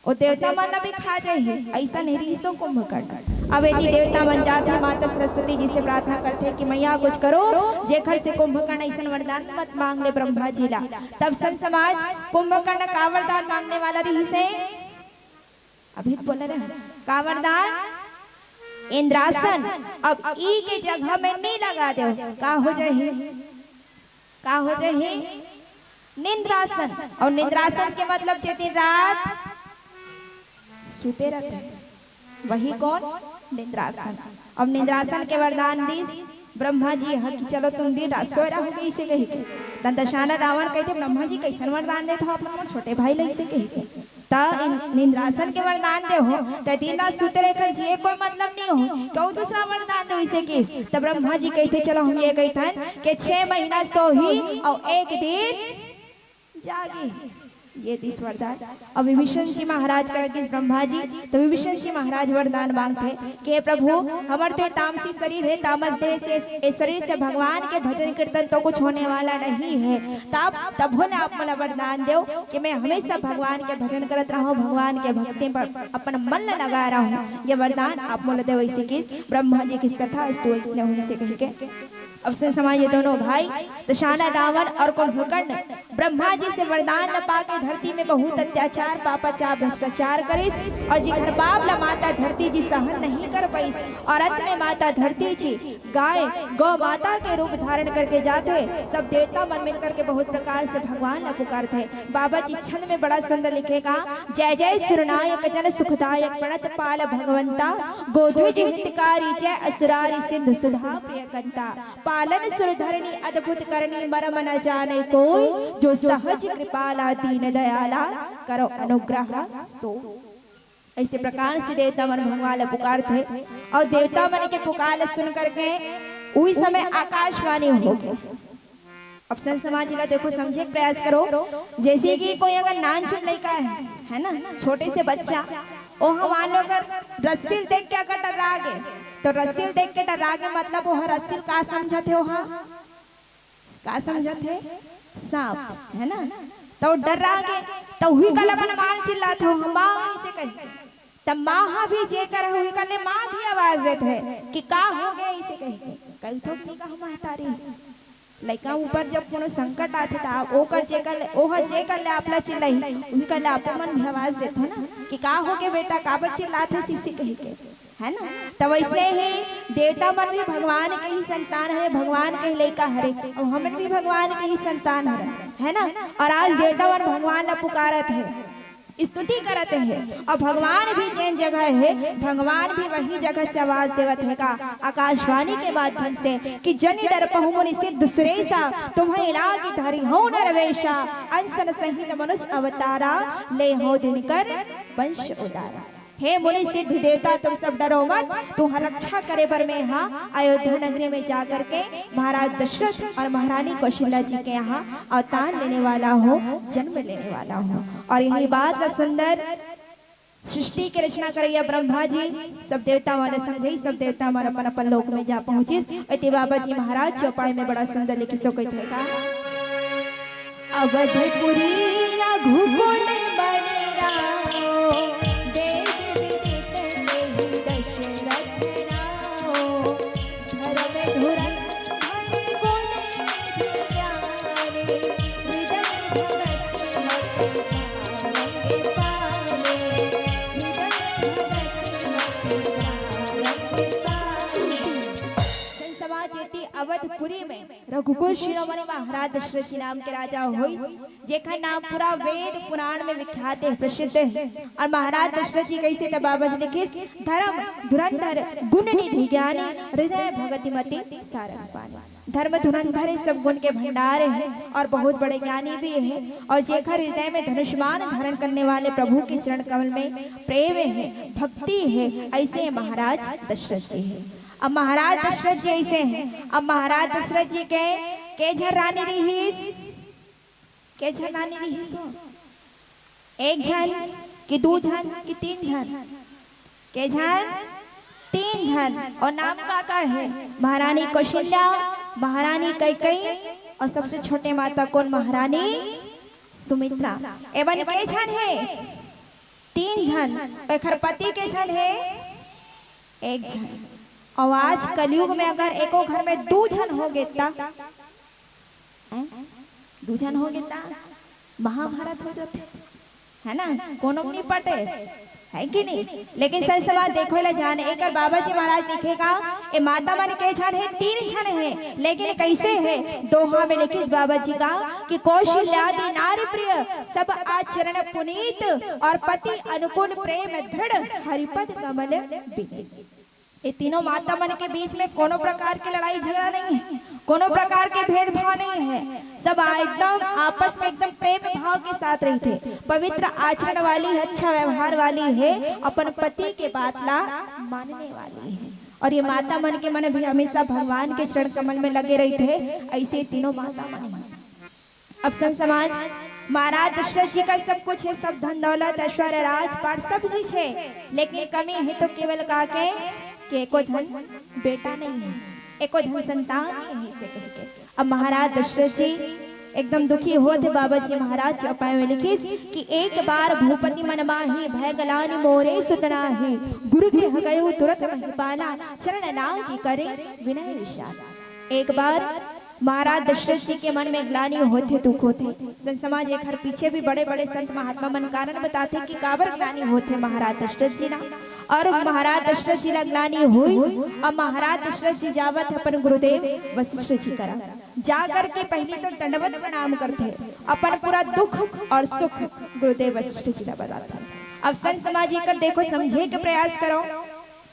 ओ देवता मन भी खा जाही, अइसन ही रहिस ओ कुंभकर्ण। अब यदि देवता मन जाथे, माता सरस्वती जी से प्रार्थना करथे कि मैया कुछ करो, जेखर से कुंभकर्ण अइसन वरदान मत मांग ले ब्रह्मा जी ला। तब संत समाज, कुंभकर्ण का वरदान मांगने वाला रहिस हे? अभी तो बोले रहे, का वरदान? इंद्रासन। अब ई के जगह में नी लगा देव, का हो जाही? का हो जाही? निंद्रासन। अउ निंद्रासन के मतलब जे दिन रात सुते रहिथे, वही कोन? निंद्रासन। अब निंद्रासन के वरदान दिस ब्रह्मा जी ह कि चलो तुम दिन रात सोए रहोगे, अइसे कहिके। त दशानन रावण कहिथे, "ब्रह्मा जी कइसन वरदान देत हो आप मन मोर छोटे भाई ला?" अइसे कहिके। त इन-, निंद्रासन के वरदान दे हो, त दिन रात सुते रहे कर जिए कोई मतलब नहीं हो, कहूँ दूसरा वरदान दे हो, अइसे किस। त ब्रह्मा जी कहिथे, "चलो हम ये कहिथन के छह महीना सोही अउ एक दिन जागी।" ये दिस वरदान। अब विभीषण जी महाराज करा गिस ब्रह्मा जी, त विभीषण जी महाराज वरदान मांगथे कि हे प्रभु, हमर तो तामसी शरीर हे, तामस देह से, ए शरीर से भगवान के भजन कीर्तन तो कुछ होने वाला नहीं है, तब तभो ले आप मोला वरदान देव कि मैं हमेशा भगवान के भजन करत रहूं, भगवान के भक्ति पर अपन मन ल लगा रहूं। ये वरदान आप मोला देव, अइसे किस ब्रह्मा जी किस कथा स्तुति ने हुई से कहिके। अब संत समाज, ये दोनों भाई दशानन रावण अउ कुंभकर्ण ब्रह्मा जी से वरदान ल पाके धरती में बहुत अत्याचार, पापाचार, भ्रष्टाचार करिस अउ जिखर पाप ल माता धरती जी सहन नहीं कर पाइस अउ अंत में माता धरती जी गाय गौ माता के रूप धारण करके जाथे। सब देवता मन मिल करके बहुत प्रकार से भगवान ल पुकारथे। बाबा जी छंद में बड़ा सुंदर लिखे का, "जय जय सुरनायक जन सुखदायक प्रणत पाल भगवंता, गोद्विज हितकारी जय असुरारी सिंधु सुधा प्रिय कंता।" पालन सुर धरनी अद्भुत करनी, मरम न जाने कोई, जो सहज कृपाला दीन दयाला, करो अनुग्रह सोई। अइसे प्रकार से देवता मन भगवान ला पुकारथे अउ देवता मन के पुकार ला सुन करके उही समय आकाशवाणी होगे। अब संत समाज जी ला देखो, समझे के प्रयास करो। जइसे कि कोई अगर नानचुन लइका हे, है ना, छोटे से बच्चा, ओहा मान लो अगर रस्सी ल देख के अगर डर्रा गे, त रस्सी ल देख के डर्रा गे, मतलब ओहा रस्सी ल का समझत हे? ओहा का समझत हे? सांप, है ना? त ओ डर्रा गे, त उही कला मन मार चिल्लात हे, "माँ," अइसे कहि। त माँ ह भी जेकर हे, उही कला माँ भी आवाज देत हे कि, "का होगे?" अइसे कहिके। कहिथो कि नहीं कहूँ महतारी। लइका ऊपर जब कोनो संकट आथे, त ओकर जेकर ले, ओह जेकर ले आप ला चिल्लाही, उही कला आप मन भी आवाज देथो ना कि, "का होगे बेटा, काबर चिल्लात हस?" अइसे कहिके, है ना? त वइसने ही देवता मन भी भगवान के ही संतान हरे, भगवान के ही लइका हरे, अउ हमन भी भगवान के ही संतान हरे, है ना? अउ आज देवता मन भगवान ला पुकारत हे। स्तुति करत हे। अउ भगवान भी जेन जगह हे, भगवान भी वही जगह से आवाज देवत हे का, आकाशवाणी के माध्यम से, कि "जनि डरपहु मुनि सिद्ध सुरेसा, तुम्हइ लागी धरिहउ नर वेसा, अंसन सहित मनुज अवतारा, लेहउ दिनकर वंस उदारा।" हे मुनि सिद्ध देवता, तुम सब डरो मत, तुम्हार रक्षा करे बर मैं हा अयोध्या नगरी में जा करके महाराज दशरथ और महारानी कौशल्या जी के यहाँ अवतार लेने वाला हूँ, जन्म लेने वाला हूँ। और यही बात ला सुंदर सृष्टि के रचना करइया ब्रह्मा जी, सब देवता मन समझे, सब देवता मन अपन अपन लोक में जा पहुँचिस। अति बाबा जी महाराज चौपाई में बड़ा सुंदर लिखिस कहिथे का, अवधपुरी रघुकुल मन राम, वेद विदित एहि दशरथ नाम। धर्म धुरंधर गुण निधि ज्ञानी, हृदय भगत हठ सारंग पानी, हृदय भगत हठ सारंग पानी। संत समाज एती अवधपुरी में रघुकुल शिरोमणि महाराज दशरथ जी नाम के राजा होइस, जेकर नाम पूरा वेद पुराण में विख्यात हे, प्रसिद्ध हे। और महाराज दशरथ जी कइसे त बाबा जी लिखिस, धर्म धुरंधर गुण निधि ज्ञानी, हृदय भगति मति सारंग पानी। धर्म धुरंधर हे, सब गुण के भंडार हे और बहुत बड़े ज्ञानी भी हे। और जेकर हृदय में धनुष्मान धारण करने वाले प्रभु के चरण कमल में प्रेम हे, भक्ति हे, अइसे महाराज दशरथ जी हे। अब महाराज दशरथ जी अइसे हे, अब महाराज दशरथ जी के के झन रानी रिहिस, के झन रानी रिहिस हो? एक झन कि दू झन कि तीन झन? के झन? तीन झन। और नाम का का हे? महारानी कौशल्या, महारानी कैकेयी और सबसे छोटे माता कोन? महारानी सुमित्रा। एमन के झन हे? तीन झन। एकर पति के झन हे? एक झन। अउ आज कलयुग में अगर एको घर में दू झन होगे त, हैं? दू झन होगे त महाभारत हो जाथे, है ना? कोनो नइ पटे, है कि नहीं? लेकिन संत समाज देखो ला जाने, एकर बाबा जी महाराज लिखे का, ए माता मन के झन हे, तीन झन हे, लेकिन कइसे हे? दोहा में लिखिस बाबा जी का कि कौशल्यादि नारी प्रिय, सब आचरण पुनीत, और पति अनुकूल प्रेम दृढ़, हरिपद कमल विनीत। ये तीनों माता मन के बीच में कोनो प्रकार के लड़ाई झगड़ा नहीं हे, कोनो प्रकार के भेदभाव नहीं हे। सब आ-, एकदम आपस में एकदम प्रेम भाव के साथ रहिथे। पवित्र आचरण वाली, अच्छा व्यवहार वाली हे, अपन पति के बात ला मानने वाली हे। और ये माता मन के मन भी हमेशा भगवान के चरण कमल में लगे रहिथे। अइसे तीनों माता मन हे। अब संत समाज, महाराज दशरथ जी का सब कुछ हे, सब धन दौलत, ऐश्वर्य, राजपाट, सब चीज हे, लेकिन कमी हे तो केवल का के, के एको झन बेटा नहीं हे, एको झन संतान नहीं हे, अइसे कहिके। अब महाराज दशरथ जी एकदम दुखी होत हे। बाबा जी महाराज चौपाई में लिखिस कि एक बार भूपति मन माही, भय गलानि मोरे सुत नाही, गुरु गृह गयो तुरत महिपाला, चरण लागी करे विनय विशाला। एक बार महाराज दशरथ जी के मन में ग्लानि होथे, दुख होथे। संत समाज, एकर पीछे भी बड़े-बड़े संत महात्मा मन कारण बताथे कि काबर ग्लानि होथे महाराज दशरथ जी ला। और महाराज दशरथ जी ला ग्लानि होइस, और महाराज दशरथ जी जावत हे अपन गुरुदेव वशिष्ठ जी करा। जा करके पहली तो दंडवत प्रणाम करथे, अपन पूरा दुख और सुख गुरुदेव वशिष्ठ जी ला बताथे। अब संत समाज, एकर देखो, समझे के प्रयास करो।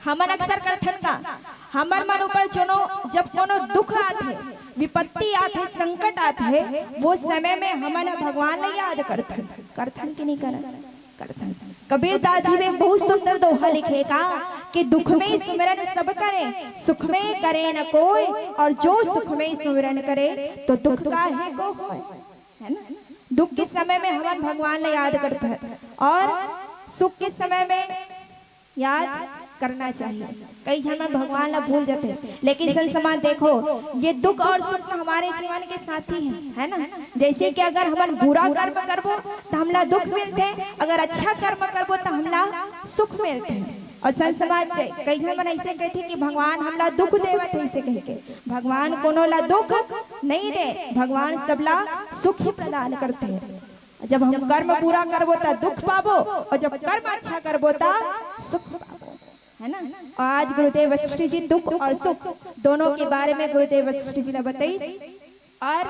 हमन अक्सर करथन का, हमर मन ऊपर कोनो, जब कोनो दुख आथे, विपत्ति आथे, संकट आथे, वो समय में हमन ह भगवान ला याद करथन, करथन कि नहीं करन? करथन। कबीर दास जी में बहुत सुंदर दोहा लिखे का कि दुख में सुमिरन सब करे, सुख में करे न कोई, और जो सुख में सुमिरन करे, तो दुख काहे को होय, है ना? दुख के समय में हमन भगवान ला याद करथन और सुख के समय में याद करना चाहिए। कई झन मन भगवान ला भूल जाथे, लेकिन संत समाज देखो, ये दुख और सुख तो हमारे जीवन के साथी हे, है ना? जैसे कि अगर हमन बुरा कर्म करबो, तो हमला दुख मिलथे, अगर अच्छा कर्म करबो, तो हमला सुख मिलथे। और संत समाज, कई झन मन ऐसे कहथे कि भगवान हमला दुख देवत हे, ऐसे कहिके। भगवान कोनो ला दुख नहीं दे, भगवान सबला सुख ही प्रदान करथे। जब हम कर्म बुरा करबो, त दुख पाबो, और जब कर्म अच्छा करबो, त सुख पाबो, है ना? और आज गुरुदेव वशिष्ठ जी दुख और सुख दोनों के बारे में गुरुदेव वशिष्ठ जी ने बताई। और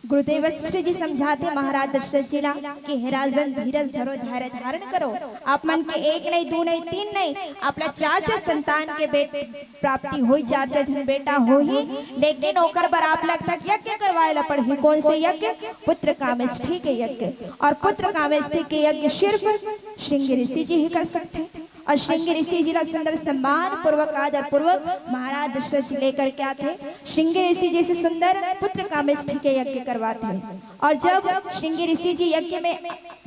गुरुदेव वशिष्ठ जी समझाथे महाराज दशरथ जी ला कि हे राजन, धीरज धरो, धैर्य धारण करो। आप मन के एक नहीं, दू नहीं, तीन नहीं, आप ला चार चार संतान के बेट प्राप्ति होही, चार चार झन बेटा होही, लेकिन ओकर बर आप ला एक ठक यज्ञ करवाए ला पड़ही। कौन से यज्ञ? पुत्र कामेष्ठी के यज्ञ। और पुत्र कामेष्ठी के यज्ञ सिर्फ श्रृंगी ऋषि जी ही कर सकथे। और श्रृंगी ऋषि जी ला सुंदर सम्मान पूर्वक, आदर पूर्वक महाराज दशरथ जी लेकर के आथे। श्रृंगी ऋषि जी से सुंदर पुत्र कामेष्ठी के यज्ञ करवाथे। और जब श्रृंगी ऋषि जी यज्ञ में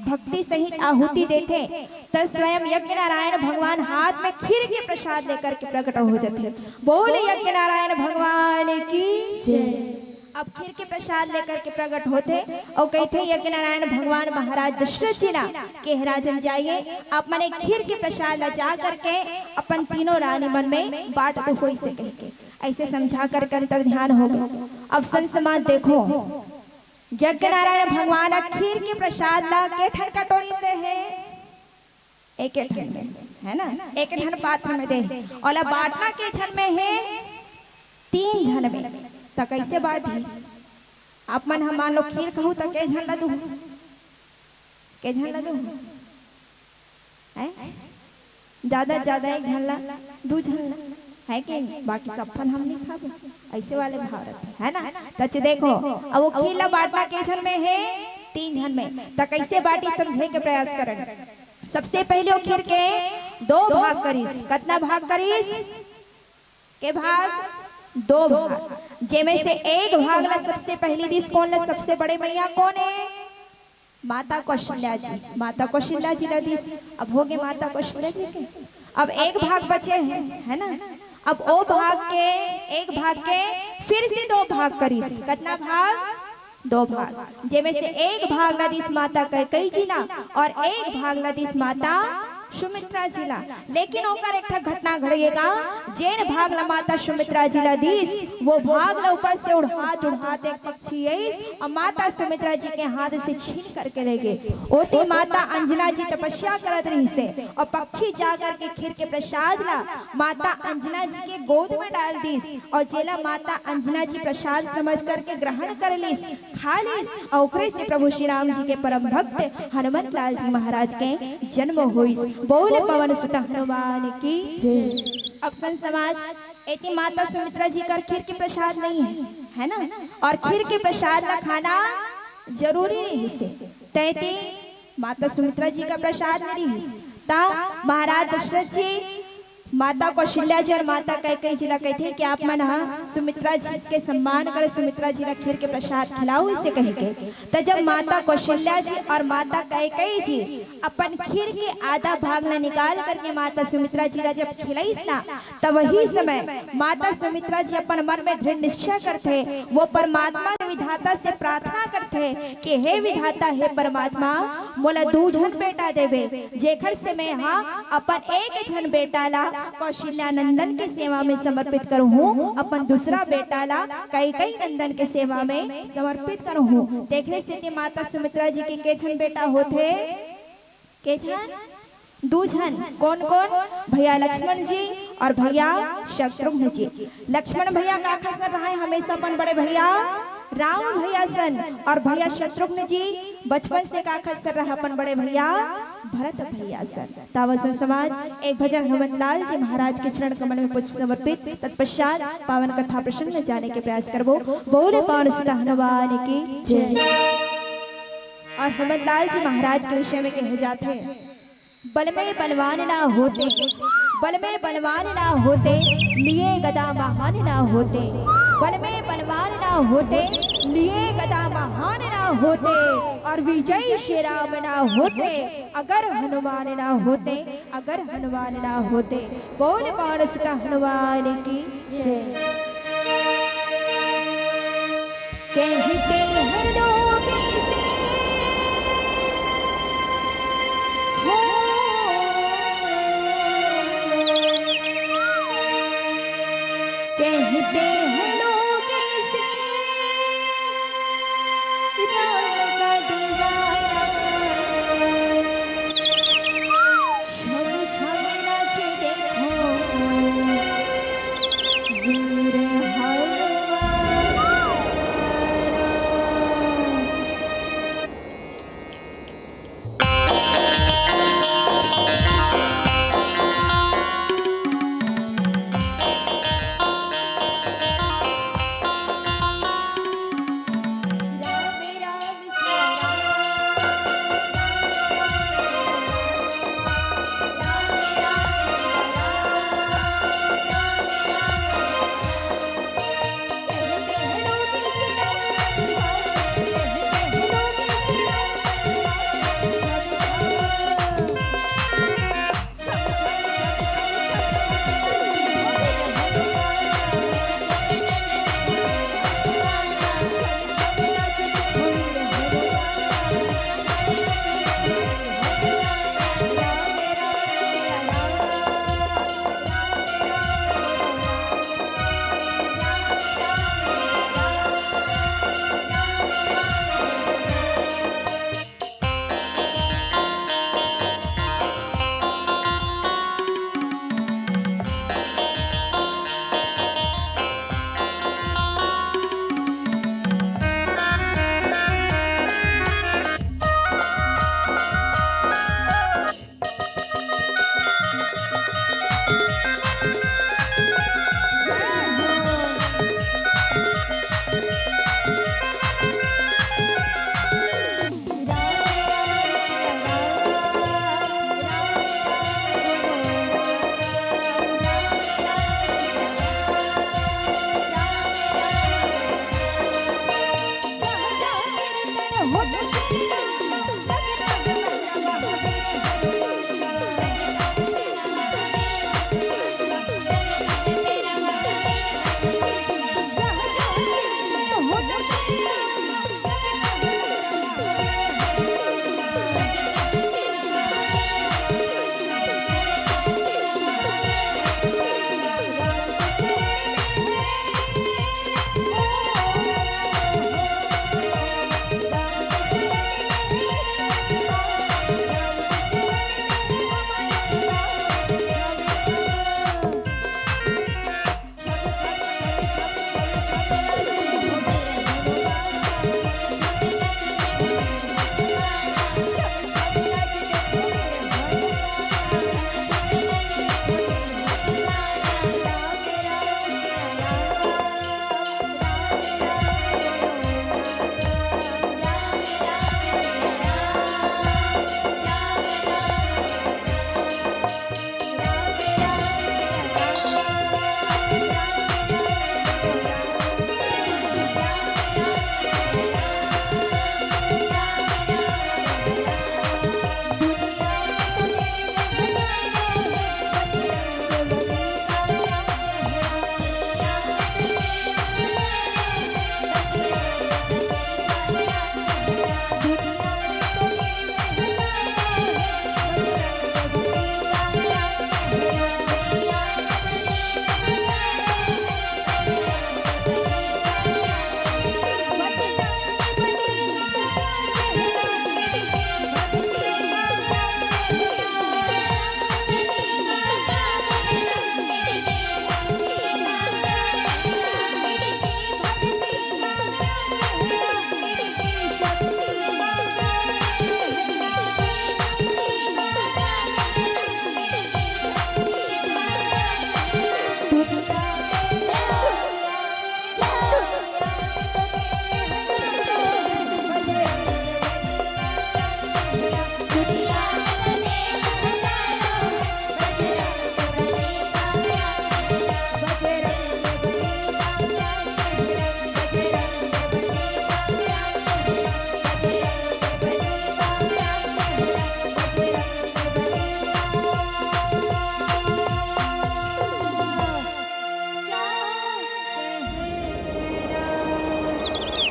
भक्ति सहित आहुति देथे, तब स्वयं यज्ञ नारायण भगवान हाथ में खीर के प्रसाद लेकर के प्रकट हो जाथे। बोल यज्ञ नारायण भगवान की जय। अब खीर के प्रसाद लेकर के प्रकट होथे और कहथे यज्ञ नारायण भगवान महाराज दशरथ जी ला कि हे राजन, जाइए, आप मन एक खीर के प्रसाद ला जा करके अपन तीनों रानी मन में बांट दो होई से कह के। ऐसे समझा करके अंतर ध्यान हो गए। अब संत समाज देखो, यज्ञ नारायण भगवान ह खीर के प्रसाद ला के ठन कटोरी में दे हे? एक एक ठन में, है ना, एक एक ठन पात्र में दे हे। ओला बांटना के झन में हे? तीन झन में। त कैसे बांटही? आप मन ह मान लो खीर कहू त के झन ला दूहू? के झन ला दूहू? हैं? ज्यादा ज्यादा एक झन ला, दू झन ला, है कि नहीं? बाकी सब फन हम नहीं खाबो, ऐसे वाले भाव रथे, है ना? त च देखो, अब वो खीर ला बांटना के झन में हे? तीन झन में। त कैसे बांटी, समझे के प्रयास करन। सबसे पहले वो खीर के दो भाग करिस। कतना भाग करिस? के भाग? दो भाग। जेमे से एक भाग ला सबसे पहली दिस। कौन ला? सबसे बड़े मैया कौन हे? माता कौशल्या जी। माता कौशल्या जी ला दिस। अब हो गे माता कौशल्या जी के। अब एक भाग बचे हे, है ना? अब ओ भाग के, एक भाग के फिर से दो भाग करिस। कतना भाग? दो भाग, जेमे से एक भाग ला दिस माता कैकई जी ला और एक भाग ला दिस माता सुमित्रा जी ला। लेकिन ओकर एक ठा घटना घड़ गे गा, जेन भाग ला माता सुमित्रा जी ला दिस, वो भाग ला ऊपर से उड़ात उड़ात एक पक्षी आइस और माता सुमित्रा जी के हाथ से छीन करके ले गे। ओती माता अंजना जी तपस्या करत रहिस हे और पक्षी जा करके खीर के प्रसाद ला माता अंजना जी के गोद में डाल दिस और जेला माता अंजना जी प्रसाद समझ करके ग्रहण कर लिस, खा लिस और ओकरे से प्रभु श्री राम जी के परम भक्त हनुमंत लाल जी महाराज के जन्म होइस। बोल पवन सुत हनुमान की जय। अब संत समाज, एती माता सुमित्रा जी कर खीर के प्रसाद नहीं है, है ना? और खीर के प्रसाद ला खाना जरूरी रहिस हे। तैती माता सुमित्रा जी का प्रसाद नहीं रहिस। ता महाराज दशरथ जी माता कौशल्या जी और माता कैकई जी ला कहिथे कि आप मन ह सुमित्रा जी के सम्मान करो, सुमित्रा जी ला खीर के प्रसाद खिलाओ, इसे कह के। त जब माता कौशल्या जी और माता कैकई जी अपन खीर के आधा भाग ला निकाल करके माता सुमित्रा जी ला जब खिलाइस ना, त वही समय माता सुमित्रा जी अपन मन में दृढ़ निश्चय करथे, वो परमात्मा विधाता से प्रार्थना करथे कि हे विधाता, हे परमात्मा, मोला दू झन बेटा देवे, जेखर से मैं हा अपन एक झन बेटा ला कौशल्या नंदन के सेवा में समर्पित करहूँ, अपन दूसरा बेटा ला कैकई नंदन के सेवा में समर्पित करहूँ। तेखरे सेती माता सुमित्रा जी के के झन बेटा होथे? के झन? दू झन। कौन कौन? भैया लक्ष्मण जी और भैया शत्रुघ्न जी। लक्ष्मण भैया काखर सन रहे हमेशा अपन बड़े भैया राम भैया सन, और भैया शत्रुघ्न जी बचपन से काखर सन रहे अपन बड़े भैया भरत भैया सन। तावसन समाज, एक भजन हनुमंत लाल जी महाराज के चरण कमल में पुष्प समर्पित, तत्पश्चात पावन कथा प्रसंग में जाने के प्रयास करबो। बोले पवन सुत हनुमान की जय। और हनुमंत लाल जी महाराज के विषय में कहे जाते हैं, बल में बलवान ना होते, बल में बलवान ना होते, लिए गदा महान ना होते। बल में बलवान ना होते, लिए गदा महान ना होते, और विजय श्री राम ना होते, अगर हनुमान ना होते, अगर हनुमान ना होते। बोल पवन सुत हनुमान की जय। कहते हैं लोग इसे, हो, कहते हैं लोग इसे राम का दीवाना। छम छम नाचे देखो वीर हनुमान।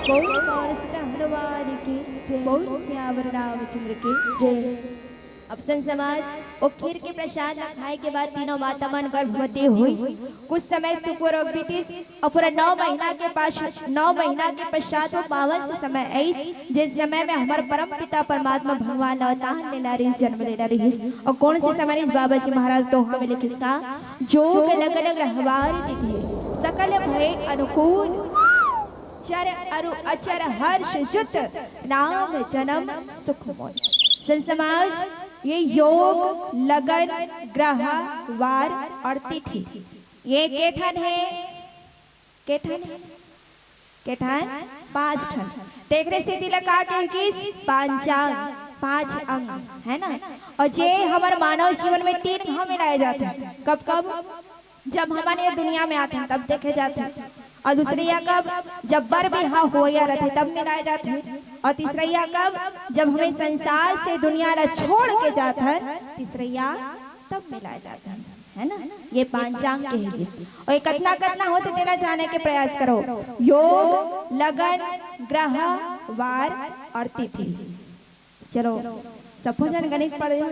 बोल पवन सुत हनुमान की जय, बोल सियावर रामचंद्र की जय। अब संत समाज, ओ खीर के प्रसाद ला खाए के बाद तीनों माता मन गर्भवती हुई। कुछ समय सुख रोग बीतिस, और पूरा नौ महीना के पास, नौ महीना के पश्चात वो पावन से समय आइस, जिन समय में हमर परम पिता परमात्मा भगवान अवतार लेना रहिस, जन्म लेना रहिस। और कौन से समय रहिस? बाबा जी महाराज दोहा में लिखिस का, जोग लगन ग्रहवार तिथि, सकल भय अनुकूल, चर अरु अचर हर्ष जुत, नाम जन्म सुख मोय। संत समाज, ये योग, लगन, ग्रह, वार और तिथि, ये के ठन हे? के ठन हे? के ठन? पांच ठन। तेखरे सेती ला का कहे गिस? पांचांग, पांच अंग, है ना? और जे हमर मानव जीवन में तीन घाव मिलाए जाथे। कब कब? जब हमन ये दुनिया में आथन तब देखे जाथे। और दूसरइया कब? जब बर बिहाव होइया रथे तब मिलाए जाथे। और तीसरइया कब? जब हमन संसार से दुनिया ला छोड़ के जाथन, तीसरइया तब मिलाए जाथन, है ना? ये पांचांग कहे गिस। और ये कतना कतना होथे तेला जाने के प्रयास करो। योग, लगन, ग्रह, वार और तिथि। चलो, सबो झन गणित पढ़े हो?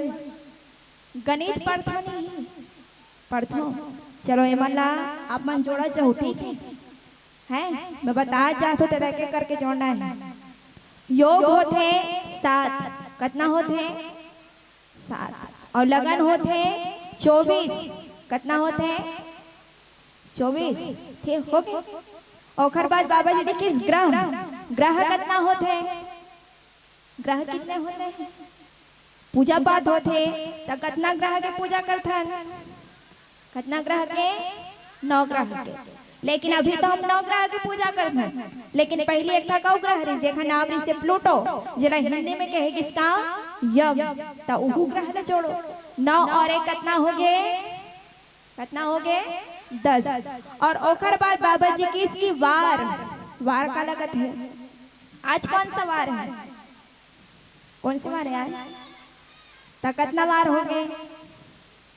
गणित पढ़थो नहीं? पढ़थो। चलो, एमन ला आप मन जोड़ा जाहू, ठीक है? हैं? मैं बता जात हो, तेला एक एक करके जोड़ना है। योग होथे सात, कतना होथे? सात। और लगन होथे चौबीस, कतना होथे? चौबीस। ठीक, हो गे। ओखर बाद बाबा जी लिखिस ग्रह, ग्रह कतना होथे? ग्रह कितने होते हैं? पूजा पाठ होथे, त कतना ग्रह के पूजा करथन? कतना ग्रह के? नौ ग्रह के। लेकिन अभी तो हम नौ ग्रह के पूजा करथन, लेकिन पहिली एक ठा अउ ग्रह रहिस, जेखर नाम रहिस प्लूटो, जेला हिंदी में कहे गिस का? यम। त उहू ग्रह ला जोड़ो, नौ और एक कतना हो गे? कतना हो गे? दस। और ओखर बाद बाबा जी किहिस कि वार, वार काला कथे? आज कौन सा वार है? कौन सा वार है यार? त कतना वार हो गे?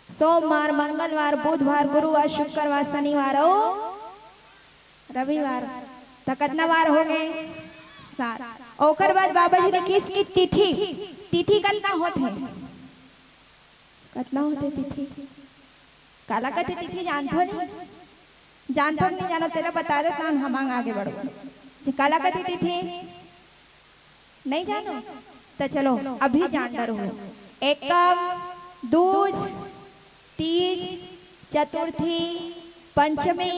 सोमवार, मंगलवार, बुधवार, गुरुवार, शुक्रवार, शनिवार अउ रविवार। त कतना वार हो गे? सात। ओकर बाद बाबा जी ने किहिस कि तिथि, तिथि कतना होथे? कतना होथे तिथि? काला कथे तिथि जानथो नहीं? जानथो कि नहीं जानो, तेला बता देथन, हम आगे बढ़बो। जे काला कथे तिथि नहीं जानो, त चलो अभी जान डरो। एकम, दूज, तीज, चतुर्थी, पंचमी,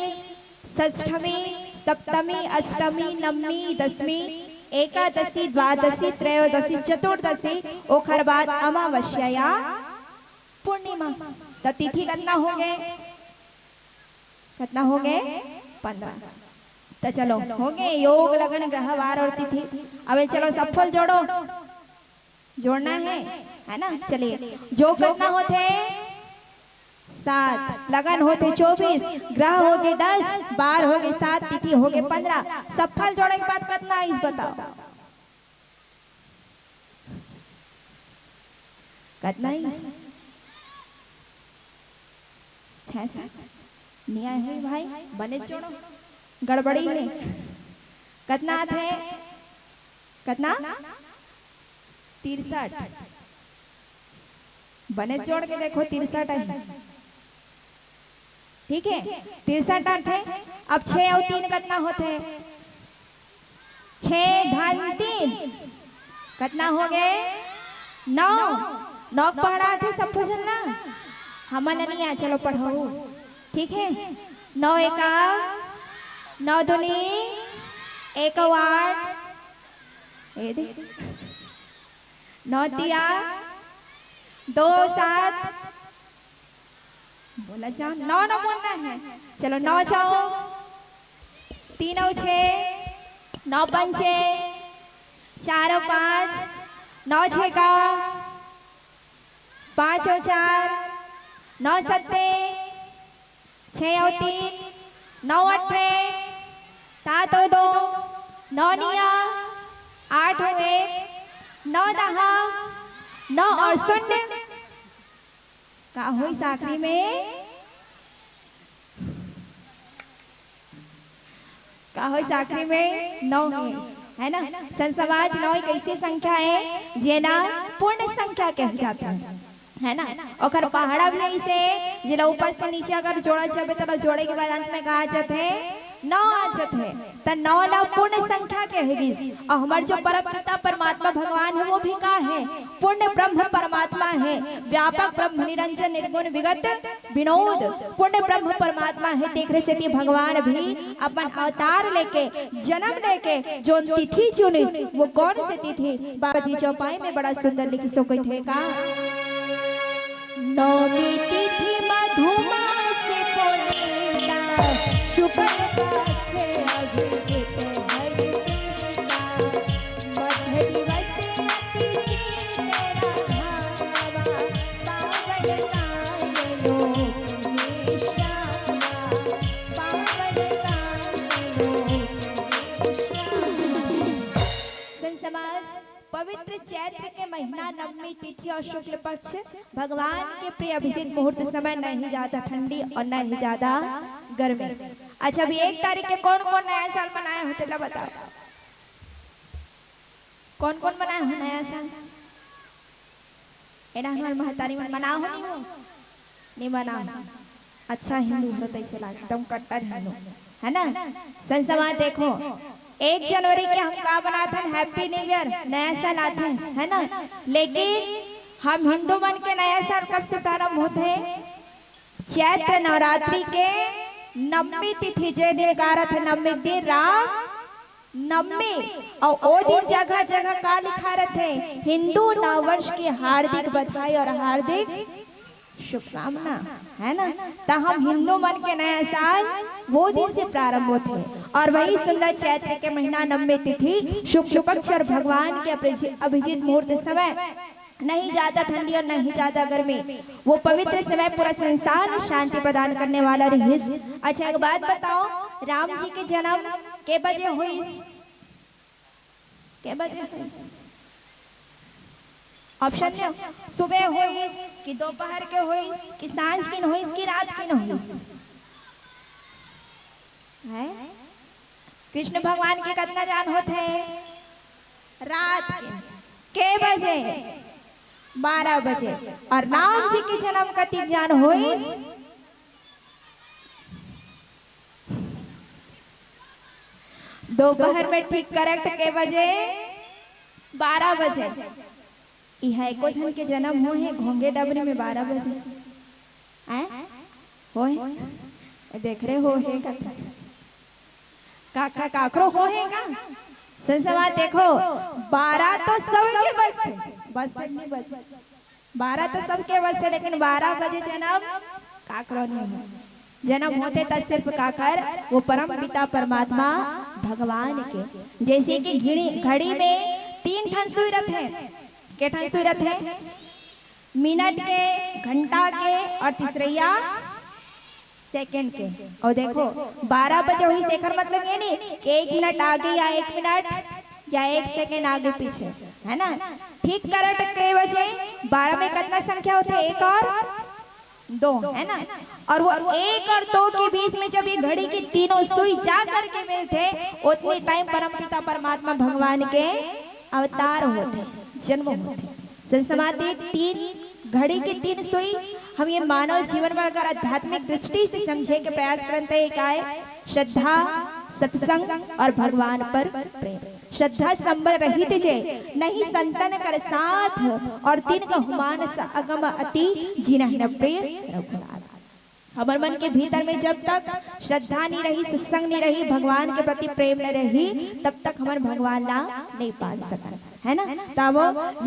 षष्ठमी, सप्तमी, अष्टमी, नवमी, दसमी, एकादशी, द्वादशी, त्रयोदशी, चतुर्दशी, ओखर बाद अमावस्या या पूर्णिमा। त तिथि कतना हो गे? कतना हो गे? पंद्रह। त चलो, हो गे योग, लगन, ग्रह, वार और तिथि। अब चलो सब फल जोड़ो, जोड़ना है, है ना? चलिए, योग कतना होथे? सात। लगन होथे चौबीस, ग्रह हो गे दस, वार हो गे सात, तिथि हो गे पंद्रह। सब फल जोड़े के बाद कतना आइस बताओ? कतना आइस? छह सौ। नहीं आए हे भाई, बने जोड़ो, गड़बड़ी है। कतना आथे? कतना? तिरसठ। बने जोड़ के देखो, तिरसठ है। ठीक है, तिरसठ आथे। अब छह और तीन कतना होथे? छह धन तीन कतना हो गे? नौ। नौ के पढ़ा थे सब झन ना, हमन नहीं आए, चलो पढ़ो। ठीक है, नौ एका, नौ दूनी एक आठ, ए दे, नौ तिया दो सात, बोला जाओ, नौ नौ बोलना है। चलो, नौ छौ तीन और छः, नौ पंचे चार और पाँच, नौ छः का पाँच और चार, नौ सत्ते छः और तीन, नौ अट्ठे सात और दो, नौ निया आठ और एक, नौ दहा नौ और शून्य। का होइस आखिरी में? का होइस आखिरी में? नौ होइस, है ना? संत समाज, नौ एक ऐसी संख्या है जेला पूर्ण संख्या कहे जाथे, है ना? ओकर पहाड़ा भी ऐसे, जेला ऊपर से नीचे अगर जोड़ा जाबे त जोड़े के बाद अंत में का आ जाथे? नौ आ जाथे। त नौ ला पूर्ण संख्या कहे गिस। अउ हमर जो परम पिता परमात्मा भगवान है, वो भी का है? पूर्ण ब्रह्म परमात्मा है, व्यापक ब्रह्म निरंजन निर्गुण विगत विनोद, पूर्ण ब्रह्म परमात्मा है। तेखरे सेती भगवान भी अपन अवतार लेके, जन्म लेके, जोन तिथि चुनिस, वो कौन से तिथि? बाबा जी चौपाई में बड़ा सुंदर लिखिस, कहिथे का? नौमी तिथि मधुमास पूर्णिमा, शुक्ल पक्ष अभिजित हरि कृष्णा, मध्य दिवस अति शीतल भावा, पावन कायलो विश्रामा, पावन कायलो विश्रामा। संत समाज, पवित्र चैत्र के महीना, नवमी तिथि और शुक्ल पक्ष, भगवान के प्रिय अभिजीत मुहूर्त समय, न ही ज्यादा ठंडी और न ही ज्यादा गर्मी। अच्छा, अभी एक तारीख के कौन कौन नया साल मनाए हो, तेला बताओ। कौन कौन मनाए हो नया साल? एना हमार महतारी मन मनाओ हो, नहीं हो? नहीं मनाओ। अच्छा हिंदू हो तैसे लागे, एकदम कट्टर हिंदू, है ना? संत समाज देखो, एक जनवरी के हम का बनाथन? Happy New Year, नया साल आथे, है ना? लेकिन हम हिंदू मन के नया साल कब से प्रारंभ होथे? चैत्र नवरात्रि के नवमी तिथि, जे दिन का रथे नवमी दिन राम नवमी, अउ ओ दिन जगह जगह का लिखा रथे? हिंदू नववर्ष की हार्दिक बधाई और हार्दिक शुभकामना, है ना? त हम हिंदू मन के नया साल वो दिन से प्रारंभ होथे। और वही सुंदर चैत्र के महीना नवमी तिथि, शुक्ल पक्ष और भगवान के अभिजि-, अभिजीत मुहूर्त समय, नहीं ज्यादा ठंडी और नहीं ज्यादा गर्मी, वो पवित्र समय पूरा संसार में शांति प्रदान करने वाला रहिस। अच्छा, एक बात बताओ, राम जी के जन्म के बजे होइस? के बजे होइस? ऑप्शन दे, सुबह होइस कि दोपहर के होइस कि सांझ किन होइस कि रात किन होइस? हैं? कृष्ण भगवान के कतना जान होथे? रात के। के बजे? बारह बजे। और राम जी के जन्म कतिक जान होइस? दोपहर में ठीक correct के बजे? बारह बजे। इहाँ एको झन के जन्म होहे घोंघे डबरी में बारह बजे? हैं? होहे? ए, देख रहे हो, हे का? का, का, काकरो होहे का? संत समाज देखो, बारह तो सबके बजथे, बजथे नहीं बजथे। बारह तो सबके बजथे, लेकिन बारह बजे जन्म काकरो नहीं हो। जन्म होथे त सिर्फ काकर, वो परम पिता परमात्मा भगवान के। जैसे कि घड़ी, घड़ी में तीन ठन सुई रथे, के ठन सुई रथे? मिनट के, घंटा के और तीसरैया सेकंड के। और देखो, बारह बजे होइस, एकर मतलब ये नहीं कि एक मिनट आगे या एक मिनट या एक सेकंड आगे पीछे, है ना? ठीक correct के बजे, बारह में कतना संख्या होथे? एक और दो, है ना? और वो एक और दो के बीच में जब ये घड़ी की तीनों सुई जा करके मिलथे, उतनी टाइम परमपिता परमात्मा भगवान के अवतार होथे, जन्म होथे। संत समाज तीन घड़ी की तीन सुई हम ये मानव जीवन में अगर आध्यात्मिक दृष्टि से समझे के प्रयास करन त, एक आय श्रद्धा, सत्संग और भगवान पर प्रेम। श्रद्धा संबल रहित जे, नहीं संतन कर साथ, और तिनकहुँ मानस अगम अति, जिनह न प्रिय रघुनाथ। हमर मन के भीतर में जब तक श्रद्धा नहीं रही, सत्संग नहीं रही, भगवान के प्रति प्रेम नहीं रही, तब तक हमन भगवान ला नहीं पान सकन, है ना? तब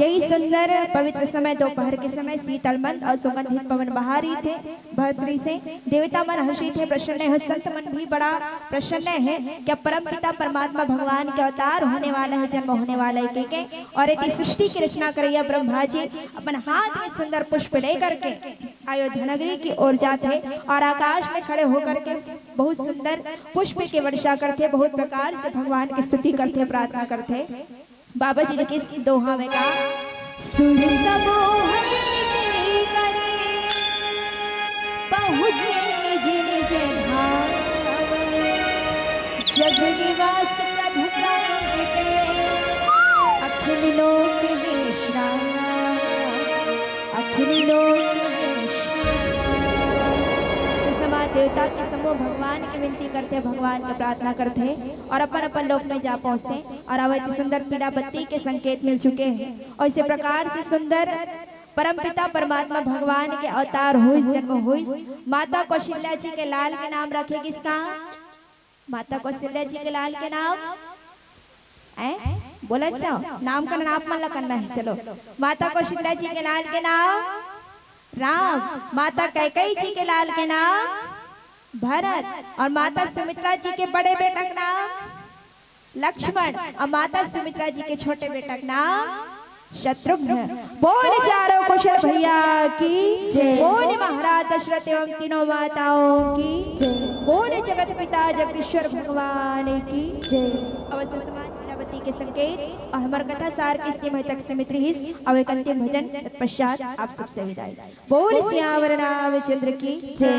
यही सुंदर पवित्र समय, दोपहर के समय शीतल मंद और सुगंधित पवन बहा रहिथे, बहत रहिसे। देवता मन हर्षित हे, प्रसन्न हे, संत मन भी बड़ा प्रसन्न हे कि परम पिता परमात्मा भगवान के अवतार होने वाला है, जन्म होने वाला है, के, के। और यदि सृष्टि की रचना करैया ब्रह्मा जी अपन हाथ में सुंदर पुष्प लेकर के अयोध्या नगरी की ओर जाथे और आकाश में खड़े होकर के बहुत सुंदर पुष्प की वर्षा करथे, बहुत प्रकार से भगवान की स्तुति करथे, प्रार्थना करथे। बाबा जी के किस दोहा में का? सुर समूह मिलके करे, पहुँचे निज निज धाम। जग निवास प्रभु प्राण के, अखिल लोक विश्राम, अखिल लोक विश्राम। तो समाज देवता के समूह भगवान के विनती करथे, भगवान के प्रार्थना करथे और अपन अपन लोक में जा पहुंचथे। और अब इतनी सुंदर पीड़ा बत्ती के संकेत मिल चुके हैं। और इसी प्रकार से सुंदर परमपिता परमात्मा भगवान के अवतार होइस, जन्म होइस। माता कौशल्या जी के लाल के नाम रखे गिस का? माता कौशल्या जी के लाल के नाम, हैं? बोला, अच्छा, नाम का नाम मन ला करना है। चलो, माता कौशल्या जी के लाल के नाम राम, माता कैकेयी जी के लाल के नाम भरत, और माता सुमित्रा जी के बड़े बेटा के नाम लक्ष्मण, और माता सुमित्रा जी के छोटे बेटा के नाम शत्रुघ्न। बोल चारों कुशल भैया की जय। बोल महाराज दशरथ एवं तीनों माताओं की जय। बोल जगत पिता जगदीश्वर भगवान की जय। अवश्य समाज सेनापति के संकेत और हमार कथा सार के इसी महीना तक सीमित रहिस। अब एक अंतिम भजन तत्पश्चात आप सबसे विदाई। बोल सियावर रामचंद्र की जय।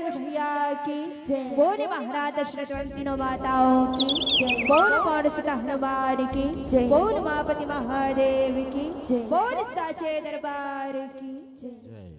भैया की, बोल महाराज दशरथ तीनों माताओं की, बोल मानसिक हनुमान की, बोल मापति महादेव की, बोल साचे दरबार की। जय।